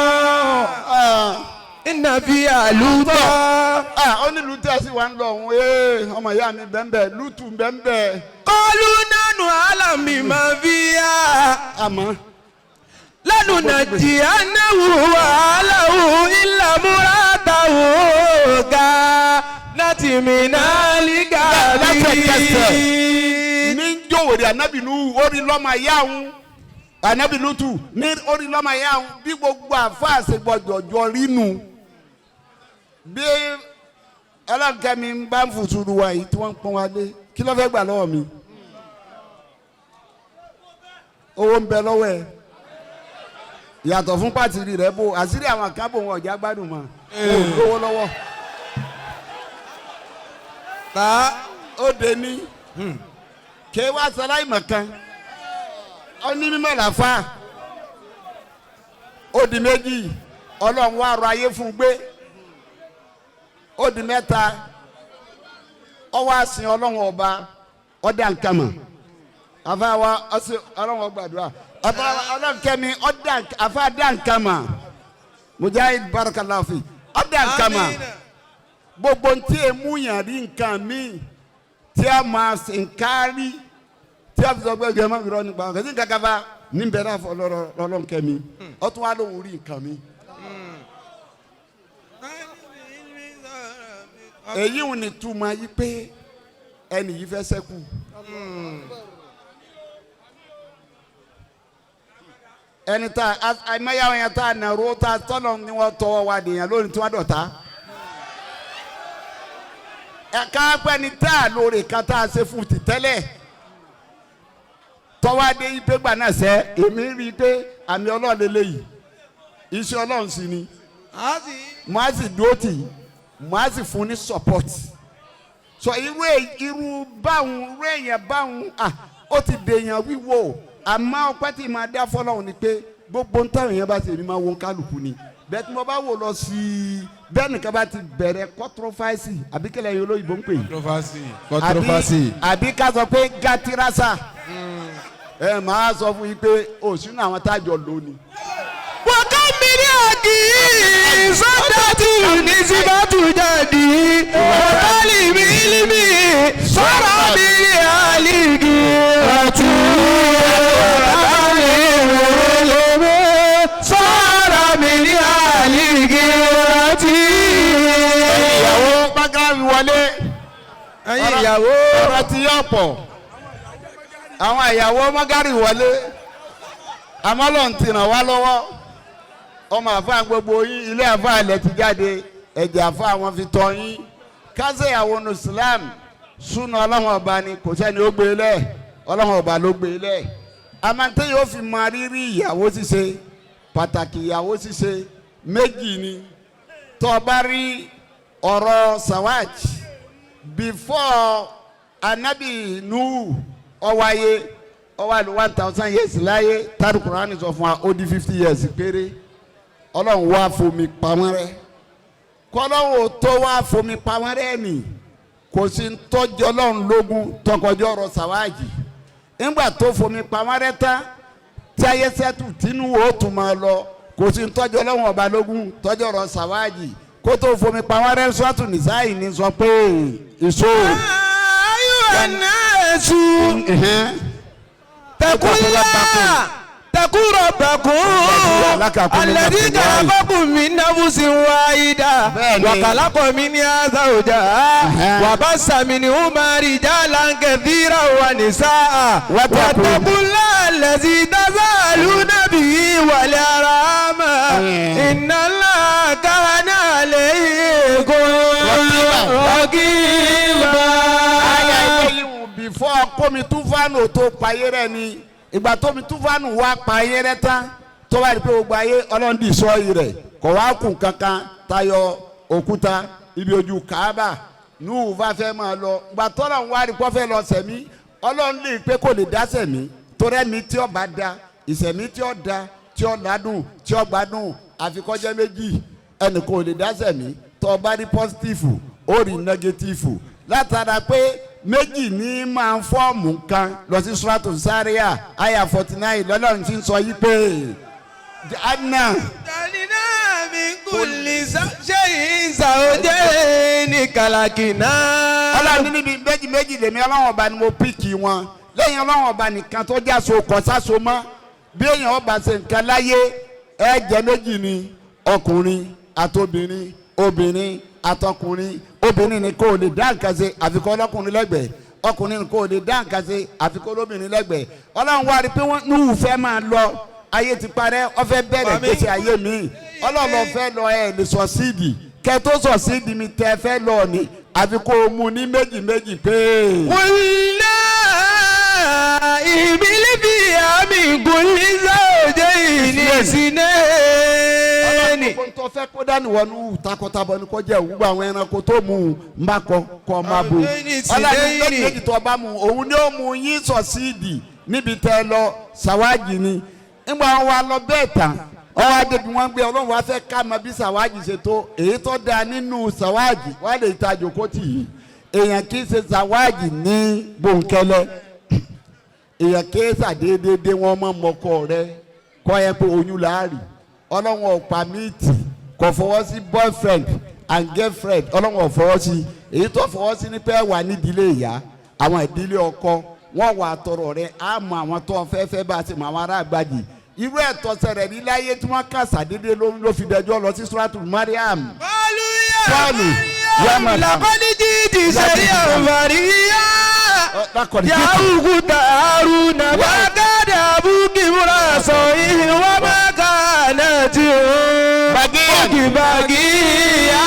Lutan. Inna fiha Lutan. Ó ní Lutú ẹ̀ sì wá ń lọ òun ọmọ ìyá mi bẹ́ẹ̀ Lútù bẹ́ẹ̀. Qalu nahnu a'lamu bima fiha. Àmọ́. Lanunajjiyannahu wa ahlahu illa imra'atahu kanat minal ghabirin. Ní jòwèrè anabi nu orí lọ́mọ ayé àwọn anabi Lutu ní orí lọ́mọ ayé àwọn bí gbogbo àfáàsì gbọdọ̀ jọ rínu bí ọlọ́nkẹ́mi ń bá ń fùsùrù wa yìí tí wọ́n ń pọ́n wa lé kí ló fẹ́ gbà lọ́wọ́ mi owó ń bẹ lọ́wọ́ ẹ̀ yàtọ̀ fún pàtìrì rẹ̀ bò àṣírí àwọn kan bò wọn ọ̀já gbádùn mọ́ ò lówó lọ́wọ́. Ta ó de ní ké wá sáláì mọ̀kan ó ní mímọ́ làfà ó di méjì Ọlọ́run wá rọ ayé fún gbé ó di mẹ́ta ó wá sin Ọlọ́run ọba ọ̀dà nǹkan mọ̀ àfa wa ọsẹ Ọlọ́run ọgbàdúrà àfa Ọlọ́run kẹ́mi ọ̀dà àfa dà nǹkan mọ̀ Mujahid barakallahu fi ọ̀dà nǹkan mọ̀ gbogbo ntí emu yàn rí nǹkan mi Tí a máa ṣe nkárí tí a fi sọ pé ẹgbẹ́ máa fi rọ nípa ọ̀gá sí nǹkan kan bá níbẹ̀ náà fọ lọ́lọ́run kẹ́mi ọtún wa lóhùn rí nǹkan mi. Èyí ò ní túmọ̀ yí pé ẹnì yìí fẹ́ sẹ́kù. Ẹni tá àìmọye yẹn tá a nàró tá a tọ́lọ̀ ni wọ́n tọwọ́ wa dèèyàn lónìí tí wọ́n dọ̀tá. Ẹ̀ka pẹ́ni tá a lóore kan tá a ṣe fún ti tẹ́lẹ̀ tọ́wọ́ adé ìgbégbà náà sẹ́ èmi rí i pé àmì ọlọ́run lélẹ́yìí, iṣẹ́ ọlọ́run sì ni. Mo á sì dúró tì í, mo á sì fún ní support. So irú báwọn irú èèyàn báwọn, ah, ó ti dèèyàn wíwò. Àmọ́ ọpẹ́ tí màá dá fọlọ́run ni pé gbogbo ń táwọn èèyàn bá ṣe, èmi máa wo kálukú ni. Bẹ́ẹ̀ tí mo bá wò lọ sí i, bẹ́ẹ̀ nìkan bá ti bẹ̀rẹ̀ controversy, àbí kílẹ̀ yìí olóyìnbó ń pè é? Controversy. Àbí ká sọ pé gatirasa, ẹ máa sọ fún yín pé òsínú àwọn tájọ lónìí. وكم من أكي صدت نسبة جدي وطالب علمي صار بعليك وطالب علمي صار بعليك. Ìyàwó bákàrí wọlé. Ẹ̀yin ìyàwó. Ọ̀rọ̀ ti yọ̀ pọ̀. Àwọn ìyàwó mọ́gàrí wọlé, àmọ́ lọ́n ti ràn wá lọ́wọ́. Ọmọ àfa gbogbo yín, ilé àfa ilẹ̀ ti jáde, ẹ̀jẹ̀ àfa àwọn fi tọ́ yín. Kásẹ̀ ìyàwó nu Islam súnà ọlọ́run ọba ni, kò sẹ́ni ó gbé lẹ̀, ọlọ́run ọba ló gbé lẹ̀. Àmọ́ yóò fi mọ rírì ìyàwó ṣíṣe, pàtàkì ìyàwó ṣíṣe méjì ni. Tó o bá rí ọ̀rọ̀ sawaj before anabi Nuhu ọwáyé, ọwáyé 1,000 years láyé tari. Kurani sọ fún wa, ó di 50 years péré, ọlọ́run wá fomi pamọ́ rẹ́. Kọ́lọ́run ò tó wá fomi pamọ́ rẹ́ nì, kò sí ń tọ́jú ọlọ́run lógún tọkọjọ́ ọ̀rọ̀ sàwáàjì. Ńgbà tó fomi pamọ́ rẹ́ tán tí ayé sẹ́tù tínú ó tún máa lọ, kò sí ń tọ́jú ọlọ́run ọba lógún tọ́jú ọ̀rọ̀ sàwáàjì kó tó fomi pamọ́ rẹ́. Sọ́tù nìsáyìí ní sọ pé èso. أيها الناس اتقوا الله، اتقوا ربكم الذي خلقكم من نفس واحدة وخلق منها زوجها وبث منهما رجالا كثيرا ونساء واتقوا الله الذي تساءلون به والأرحام إن الله كان عليكم رقيبا. Before kómi túfánù tó payé rẹ ni, ìgbà tómi túfánù wá payé rẹ tán, tó bá rí pé gbogbo ayé ọlọ́run dì sọ yìí rẹ̀, kò wá kù kankan tayọ òkúta ibi ojú Kaaba. Nuhu bá fẹ́ máa lọ, ìgbà tọ́lọ̀ ń wá rí kó fẹ́ lọ sẹ̀mí, ọlọ́run lè pé kò lè dá sẹ̀mí torí ẹ̀mí tí ó bá da ìsẹ̀mí tí ó da tí ó ládùn tí ó gbádùn, àfikọ́jẹ́ méjì, ẹnì kò lè dá sẹ̀mí. Tó o bá rí positive, ó rí negative, látara pé méjì ní máa ń form kan. Lọ sí Suratu Sáríà àyà 49, lọ́lọ́run ti ń sọ yí pé anna. جعلنا من كل شيء زوجين خلقنا. Ọlọ́run níbi méjì méjì lèmi ọlọ́run ọba ni mo pick wọn lẹ́yìn ọlọ́run ọba nìkan tó jáso kọ́ sáso mọ́. Bí èèyàn ọba ṣe nǹkan láyé, ẹ jẹ́ méjì ni, ọkùnrin àtobìnrin, obìnrin àtọkùnrin. Obìnrin ni kò lè dá nǹkan ṣe àfikún ọlọ́kùnrin lẹ́gbẹ̀ẹ́, ọkùnrin ni kò lè dá nǹkan ṣe àfikún olóbìnrin lẹ́gbẹ̀ẹ́. Ọlọ́run wá rí pé wọ́n níwù fẹ́ máa lọ, ayé ti parẹ́, ó fẹ́ bẹ̀rẹ̀ gbèsè ayé mi. Ọlọ́run fẹ́ lọ, ẹ̀ lè sọ síìdì kẹ́ tó sọ síìdì mi tẹ́ fẹ́ lọ ni, àfi kó o mú ní méjì méjì pé. قلنا احمل فيها من كل زوجين اثنين. Ọlọ́run tó fẹ́ kó dání wọnú takọtabo ni kò jẹ́ òwúgbọ́ àwọn ẹranko tó mú un ń bá kọ kọ́ máa bo. Ọlọ́run méjì méjì tó bá mú òun ni ó mú yín sọ síìdì níbi tẹ́ lọ sàwájì ni. Nígbà wọn wá lọ bẹ́ẹ̀ tán, ọwọ́ adébí wọn gbé. Ọlọ́run wá fẹ́ ká mọ bí sàwájì ṣe tó. Èyí tó dáa nínú sàwájì wọ́n lè ta àjòkó tì í. Èèyàn kì í ṣe sàwájì ní bòńkẹ́lẹ́, èèyàn kì í ṣàdédédé wọn mọ́ mọ́kọ rẹ kọ́ ẹ pé oyún láàrì. Ọlọ́run ọ̀pá míìtì kò fọwọ́ sí boyfriend and girlfriend, ọlọ́run ò fọwọ́ sí. Èyí tó fọwọ́ sí ni pé wà nídìílé ìyá. Àwọn ìdílé ọkọ wọ́n wà tọrọ rẹ̀, á mọ àwọn tó fẹ́ fẹ́ bá a ṣe mọ àwọn ará àgbàjì. Irú ẹ̀tọ́ ṣẹlẹ̀ ní láyé tí wọ́n kà sàdédé ló fi dẹjọ́ lọ sí Suratu Mariam. Pọ́ọ̀lù làkọ́ni jíìtì sẹ́rí àǹfààníyá yàrá tààrù nàbà kàdà búkì múra sọ ìhìn wà má kàánà tí ó bàgì bàgì yá.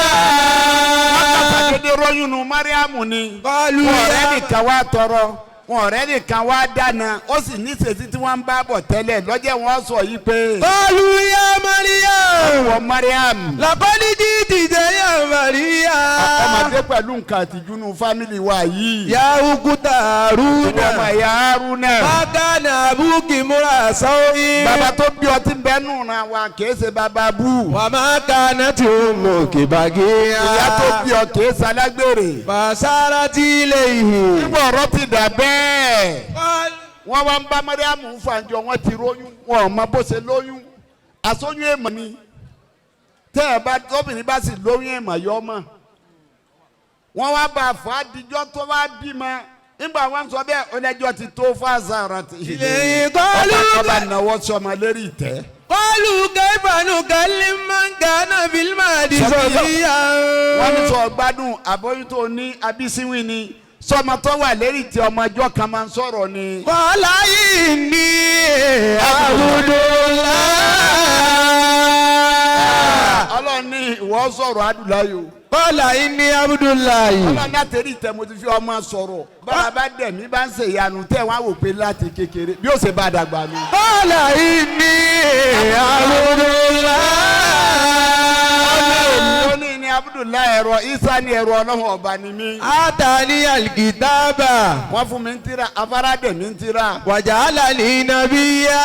Wọ́n kà sàdédé rọ́yún nu Mariam ni. Ọ̀rẹ́ nìkan wá tọrọ, wọn ọ̀rẹ́ nìkan wá dáná, ó sì ní sèṣin tí wọ́n ń bá bọ̀ tẹ́lẹ̀ lọ́jọ́ wọn sọ yìí pé. Kọlu ya Mariam. Wọ Mariam. Làkọ́ni jíìtì jẹ́ ya Maria. Ọmọdé pẹ̀lú nǹkan àtijú nu fámìlì wa yìí. Ya ukuta Haruna. Ọmọ ìyá Haruna. Bákan àbúkì múra sọ́yìn. Bàbá tó bí ọtí bẹ́ẹ̀ nù ra wa kìí ṣe bàbá bú. Wà má kàná tí ó mú kìbàgì yá. Ìyá tó bí ọ kìí ṣalágbèrè. Fàṣàrà tí ilé ìhìn. Nígbà ọ̀rọ̀ ti dà bẹ́ẹ̀. Wọ́n wá ń bá Mariam fàǹjọ, wọ́n ti róyún, wọn ò mọ bó ṣe lóyún. Àsóyún èèmọ̀ ni. Tẹ́ ẹ bá tóbìnrin bá sì lóyún èèmọ̀ yọ ọmọ. Wọ́n wá bá a fà á dijọ́ tó wá bímọ. Nígbà wọn sọ bẹ́ẹ̀ onídjọ́ ti tó fàṣàrà ti. Ilé ìkọlù. Ọba náwó sọmọ lérí ìtẹ́. Kọlu kẹfàánù kẹlí máa ń gánà fílmà di sọfíà. Wọ́n ní sọ gbádùn àbóyún tó ní abísíwìn ni. Sọmọ tó wà lérí tí ọmọ ẹjọ́ kan máa ń sọ̀rọ̀ ni. Kọ́lá yìí ní Abudullah. Ọlọ́run ní ìwọ sọ̀rọ̀ Adúláyò. Kọ́lá yìí ní Abudulayi. Ọlọ́run láti rí ìtẹ́ mo ti fi ọmọ sọ̀rọ̀. Bàbá bá dẹ̀ mí bá ń ṣe ìyanu tẹ̀ wá wò pé láti kékeré bí ó ṣe bá dàgbà ni. Kọ́lá yìí ní Abudulayi. Ó ní ní Abudulayi ẹ̀rọ Isa ní ẹ̀rọ Ọlọ́run ọba ni mí. Atani alikitaba. Wọ́n fún mi ń tira, afárá dẹ̀ mi ń tira. Wàjálà ní nàbíyá.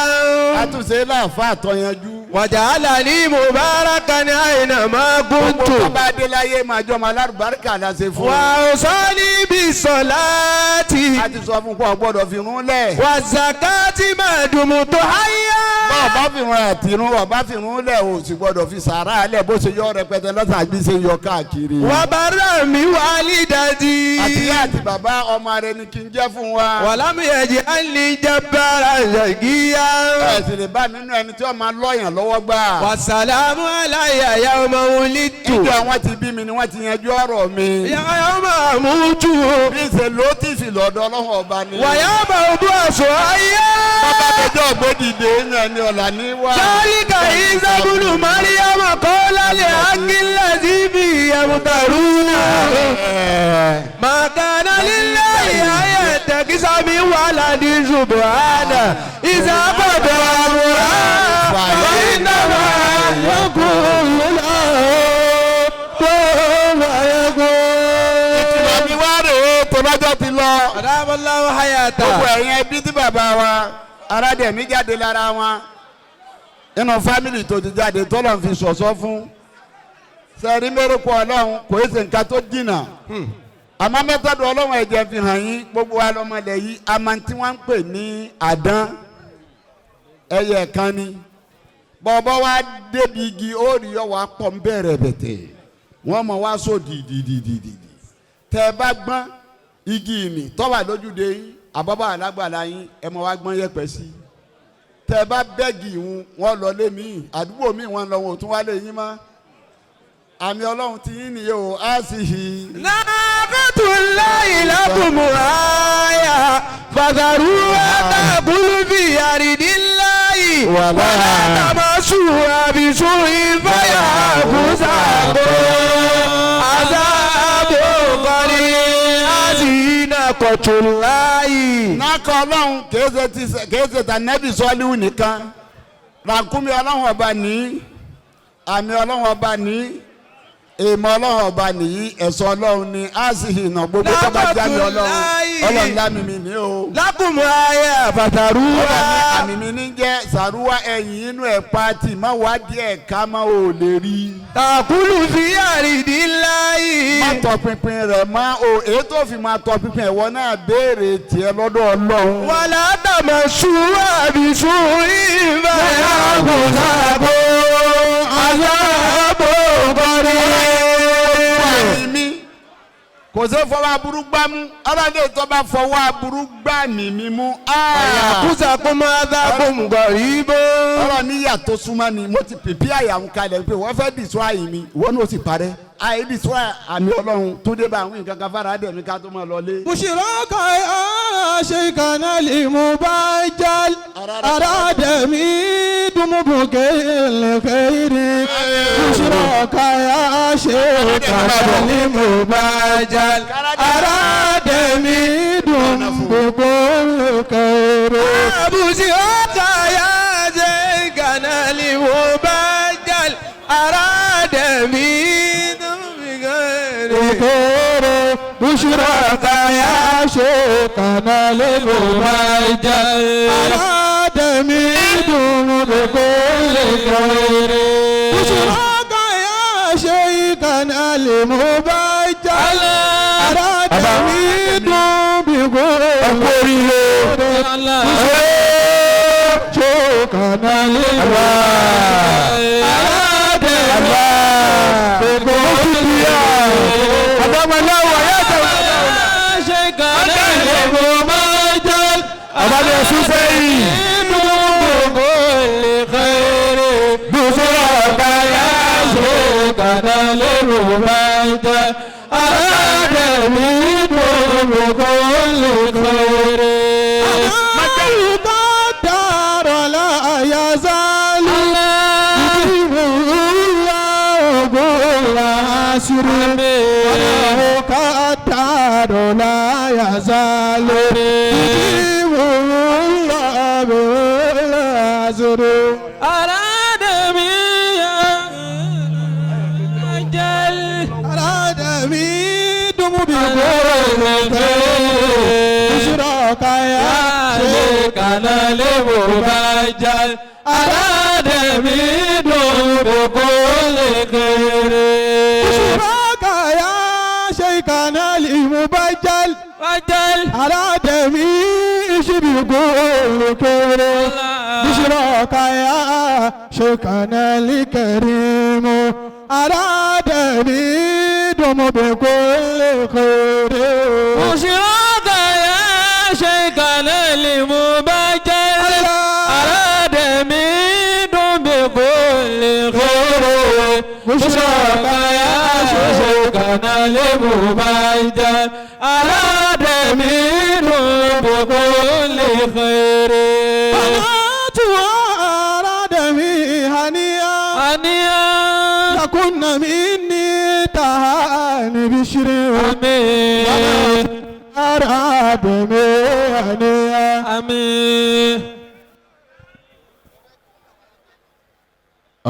Àtúnṣe láàfáà àtọ̀yanjú. Wàjálà ní mubarakan àyìnà máa kuntu. Gbogbo bá dé láyé máa jọ ọmọ alárùbáríkà la ṣe fún. Wà ó sọ́ni bí sọ̀láàtì. A ti sọ fún kó o gbọ́dọ̀ fi rún lẹ̀. Wà zakati máa dùnmù tó háyà. Bá ọba fi rún àtìrún, ọba fi rún lẹ̀ o sì gbọ́dọ̀ fi sàrà lẹ̀ bó ṣe yọ rẹpẹtẹ lọ́sàn àbí ṣe yọ káàkiri. Wà bàrà mi wàlídàdì. Àti ìyá àti bàbá ọmọ rẹ ni kí n jẹ́ fún wa. Wàlámù yẹ̀jẹ̀ á ní jábára ṣàgíyá. Ẹ sì lè bá mi nínú ẹni tí wọ́n máa lọ́yàn lọ́wọ́ gbà. Wàsálàmù aláyà yà ọmọ wòlítù. Ìjọ wọn ti bí mi ni wọ́n ti yanjú ọ̀rọ̀ mi. Yà ọmọ àmújú. Bí ṣe ló ti sì lọ́dọ̀ Ọlọ́run ọba ni. Wàyà ọmọ òbú àṣọ ayé. Bàbá àtẹjọ́ ògbódìdé yẹn ni ọ̀là ní wá. Sálíkà ìsàbùnù Mariam kọ́lá lè ángílẹ̀ síbi ẹ̀mùtàrú. Màkànà lílẹ̀ ìyáyẹ̀ tẹ̀kísàmí wà ládì ṣùbọ̀hánà. Ìsàbọ̀dọ̀ àwòrán fàyínàmà yókù lọ́wọ́ tó wáyé. Ìtura mi wá rèé tó lọ́jọ́ ti lọ. Àdámọ́láwọ̀ hayata. Gbogbo ẹ̀yin ẹbí tí bàbá wa aládẹ̀mí jáde lára wọn. Nínú fámìlì tó ti jáde tọ́lọ̀ fi ṣọ̀ṣọ́ fún. Sẹ́rí mẹ́rẹ́kọ Ọlọ́run kò é ṣe nǹkan tó jìnnà. Àmọ́ mẹ́tọ́dù Ọlọ́run ẹ̀jẹ̀ fi hàn yín gbogbo wa lọ́mọlẹ̀ yìí àmọ́ tí wọ́n ń pè ní àdán ẹyẹ kan ni. Bọ̀bọ̀ wa débi igi ó rí ọ wá pọ̀ ń bẹ̀rẹ̀ bẹ̀tẹ̀. Wọ́n mọ̀ wá sọ dìdìdìdìdì. Tẹ́ ẹ bá gbọ́n igi ìmì tọ́wà lójúde yín àbọ̀bọ̀ alágbàlá yín ẹ mọ̀ wá gbọ́n yẹ̀pẹ̀ sí i. Tẹ́ ẹ bá bẹ́ẹ̀gì ìhun wọn lọ lé mi àdúgbò mi wọn lọ wọn ò tún wá lé yín mọ́. Àmì Ọlọ́run ti yín nìyẹn o, á sì hì. Nàkàtúláyì lákùmù àyà fàgàrú àtàkùlù fi àrídìláyì wàlá tàmásù àbísù ìfàyà kùsàkó àzàbò kọ́ni àti nàkọ̀túláyì. Nàkọ̀ Ọlọ́run kìí ṣe tà nẹ́bì sọ́líwù nìkan. Ràkúnmí Ọlọ́run ọba ní, àmì Ọlọ́run ọba ní, èèmọ̀ Ọlọ́run ọba nìyí, ẹ̀sọ́ Ọlọ́run ni, á sì hìnà gbogbo tó bá jáde Ọlọ́run. Ọlọ́run lámì mi ní o. Lákùmù ayé àfàtàrúwá. Ọlọ́run àmì mi ní jẹ́ sàrúwá ẹ̀yìn inú ẹ̀ pátì má wá díẹ̀ ká má ò lè rí. Tàkùlù fi àrídìláyì. Má tọpinpin rẹ̀ má o, èyí tó fi máa tọpinpin ẹ̀wọ́ náà béèrè tiẹ̀ lọ́dọ̀ Ọlọ́run. Wàlá tàmásù àbísù ìfàyà kùsàkó àzàbò kọ́ni. Kò sí fọwọ́ aburú gbá mú. Ọlọ́dẹ tó bá fọwọ́ aburú gbá mi mú. Yakuzakum adhabun qarib. Ọ̀rọ̀ níyà tó súnmọ́ ni mo ti pèpè àyà ń kalẹ̀ pé wọ́n fẹ́ dìsọ́ àyè mi ìwọ náà ó sì parẹ́. Àyè dìsọ́ àmì Ọlọ́run tó dé bá àwọn nǹkan kan fara dẹ̀ mi ká tó máa lọlé. بشراك يا شيخنا المبجل أراد ميد مبكي الخير بشراك يا شيخنا المبجل أراد ميد مبكي الخير بشراك يا شيخنا المبجل أراد ميد مبكي الخير بشراك يا شيخنا المبجل أراد ميد بكل خير بشراك يا شيخنا المبجل أراد ميد بكل خير شيخنا المبجل أراد ميد بكل Àbálẹ̀ ẹ̀sùn sẹ́yìn. الدار لا يزال الله كل عسر الدار لا يزال الله كل عسر أراد أراد ميدم بكل بشراك يا شيخنا المبجل أراد ميدم بكل خير بشراك يا شيخنا المبجل بجل أراد ميش بكل خير بشراك يا شيخنا الكريم أراد ميدم بكل خير بشراك يا شيخنا المبجل أراد ميدم بكل خير بشراك يا شيخنا المبجل أراد ميدم بكل خير بنات أراد هنيئا هنيئا لكن مني تهاني بشري آمين أراد هنيئا آمين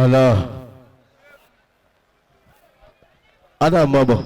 Allah. Adam mọ̀ bọ̀.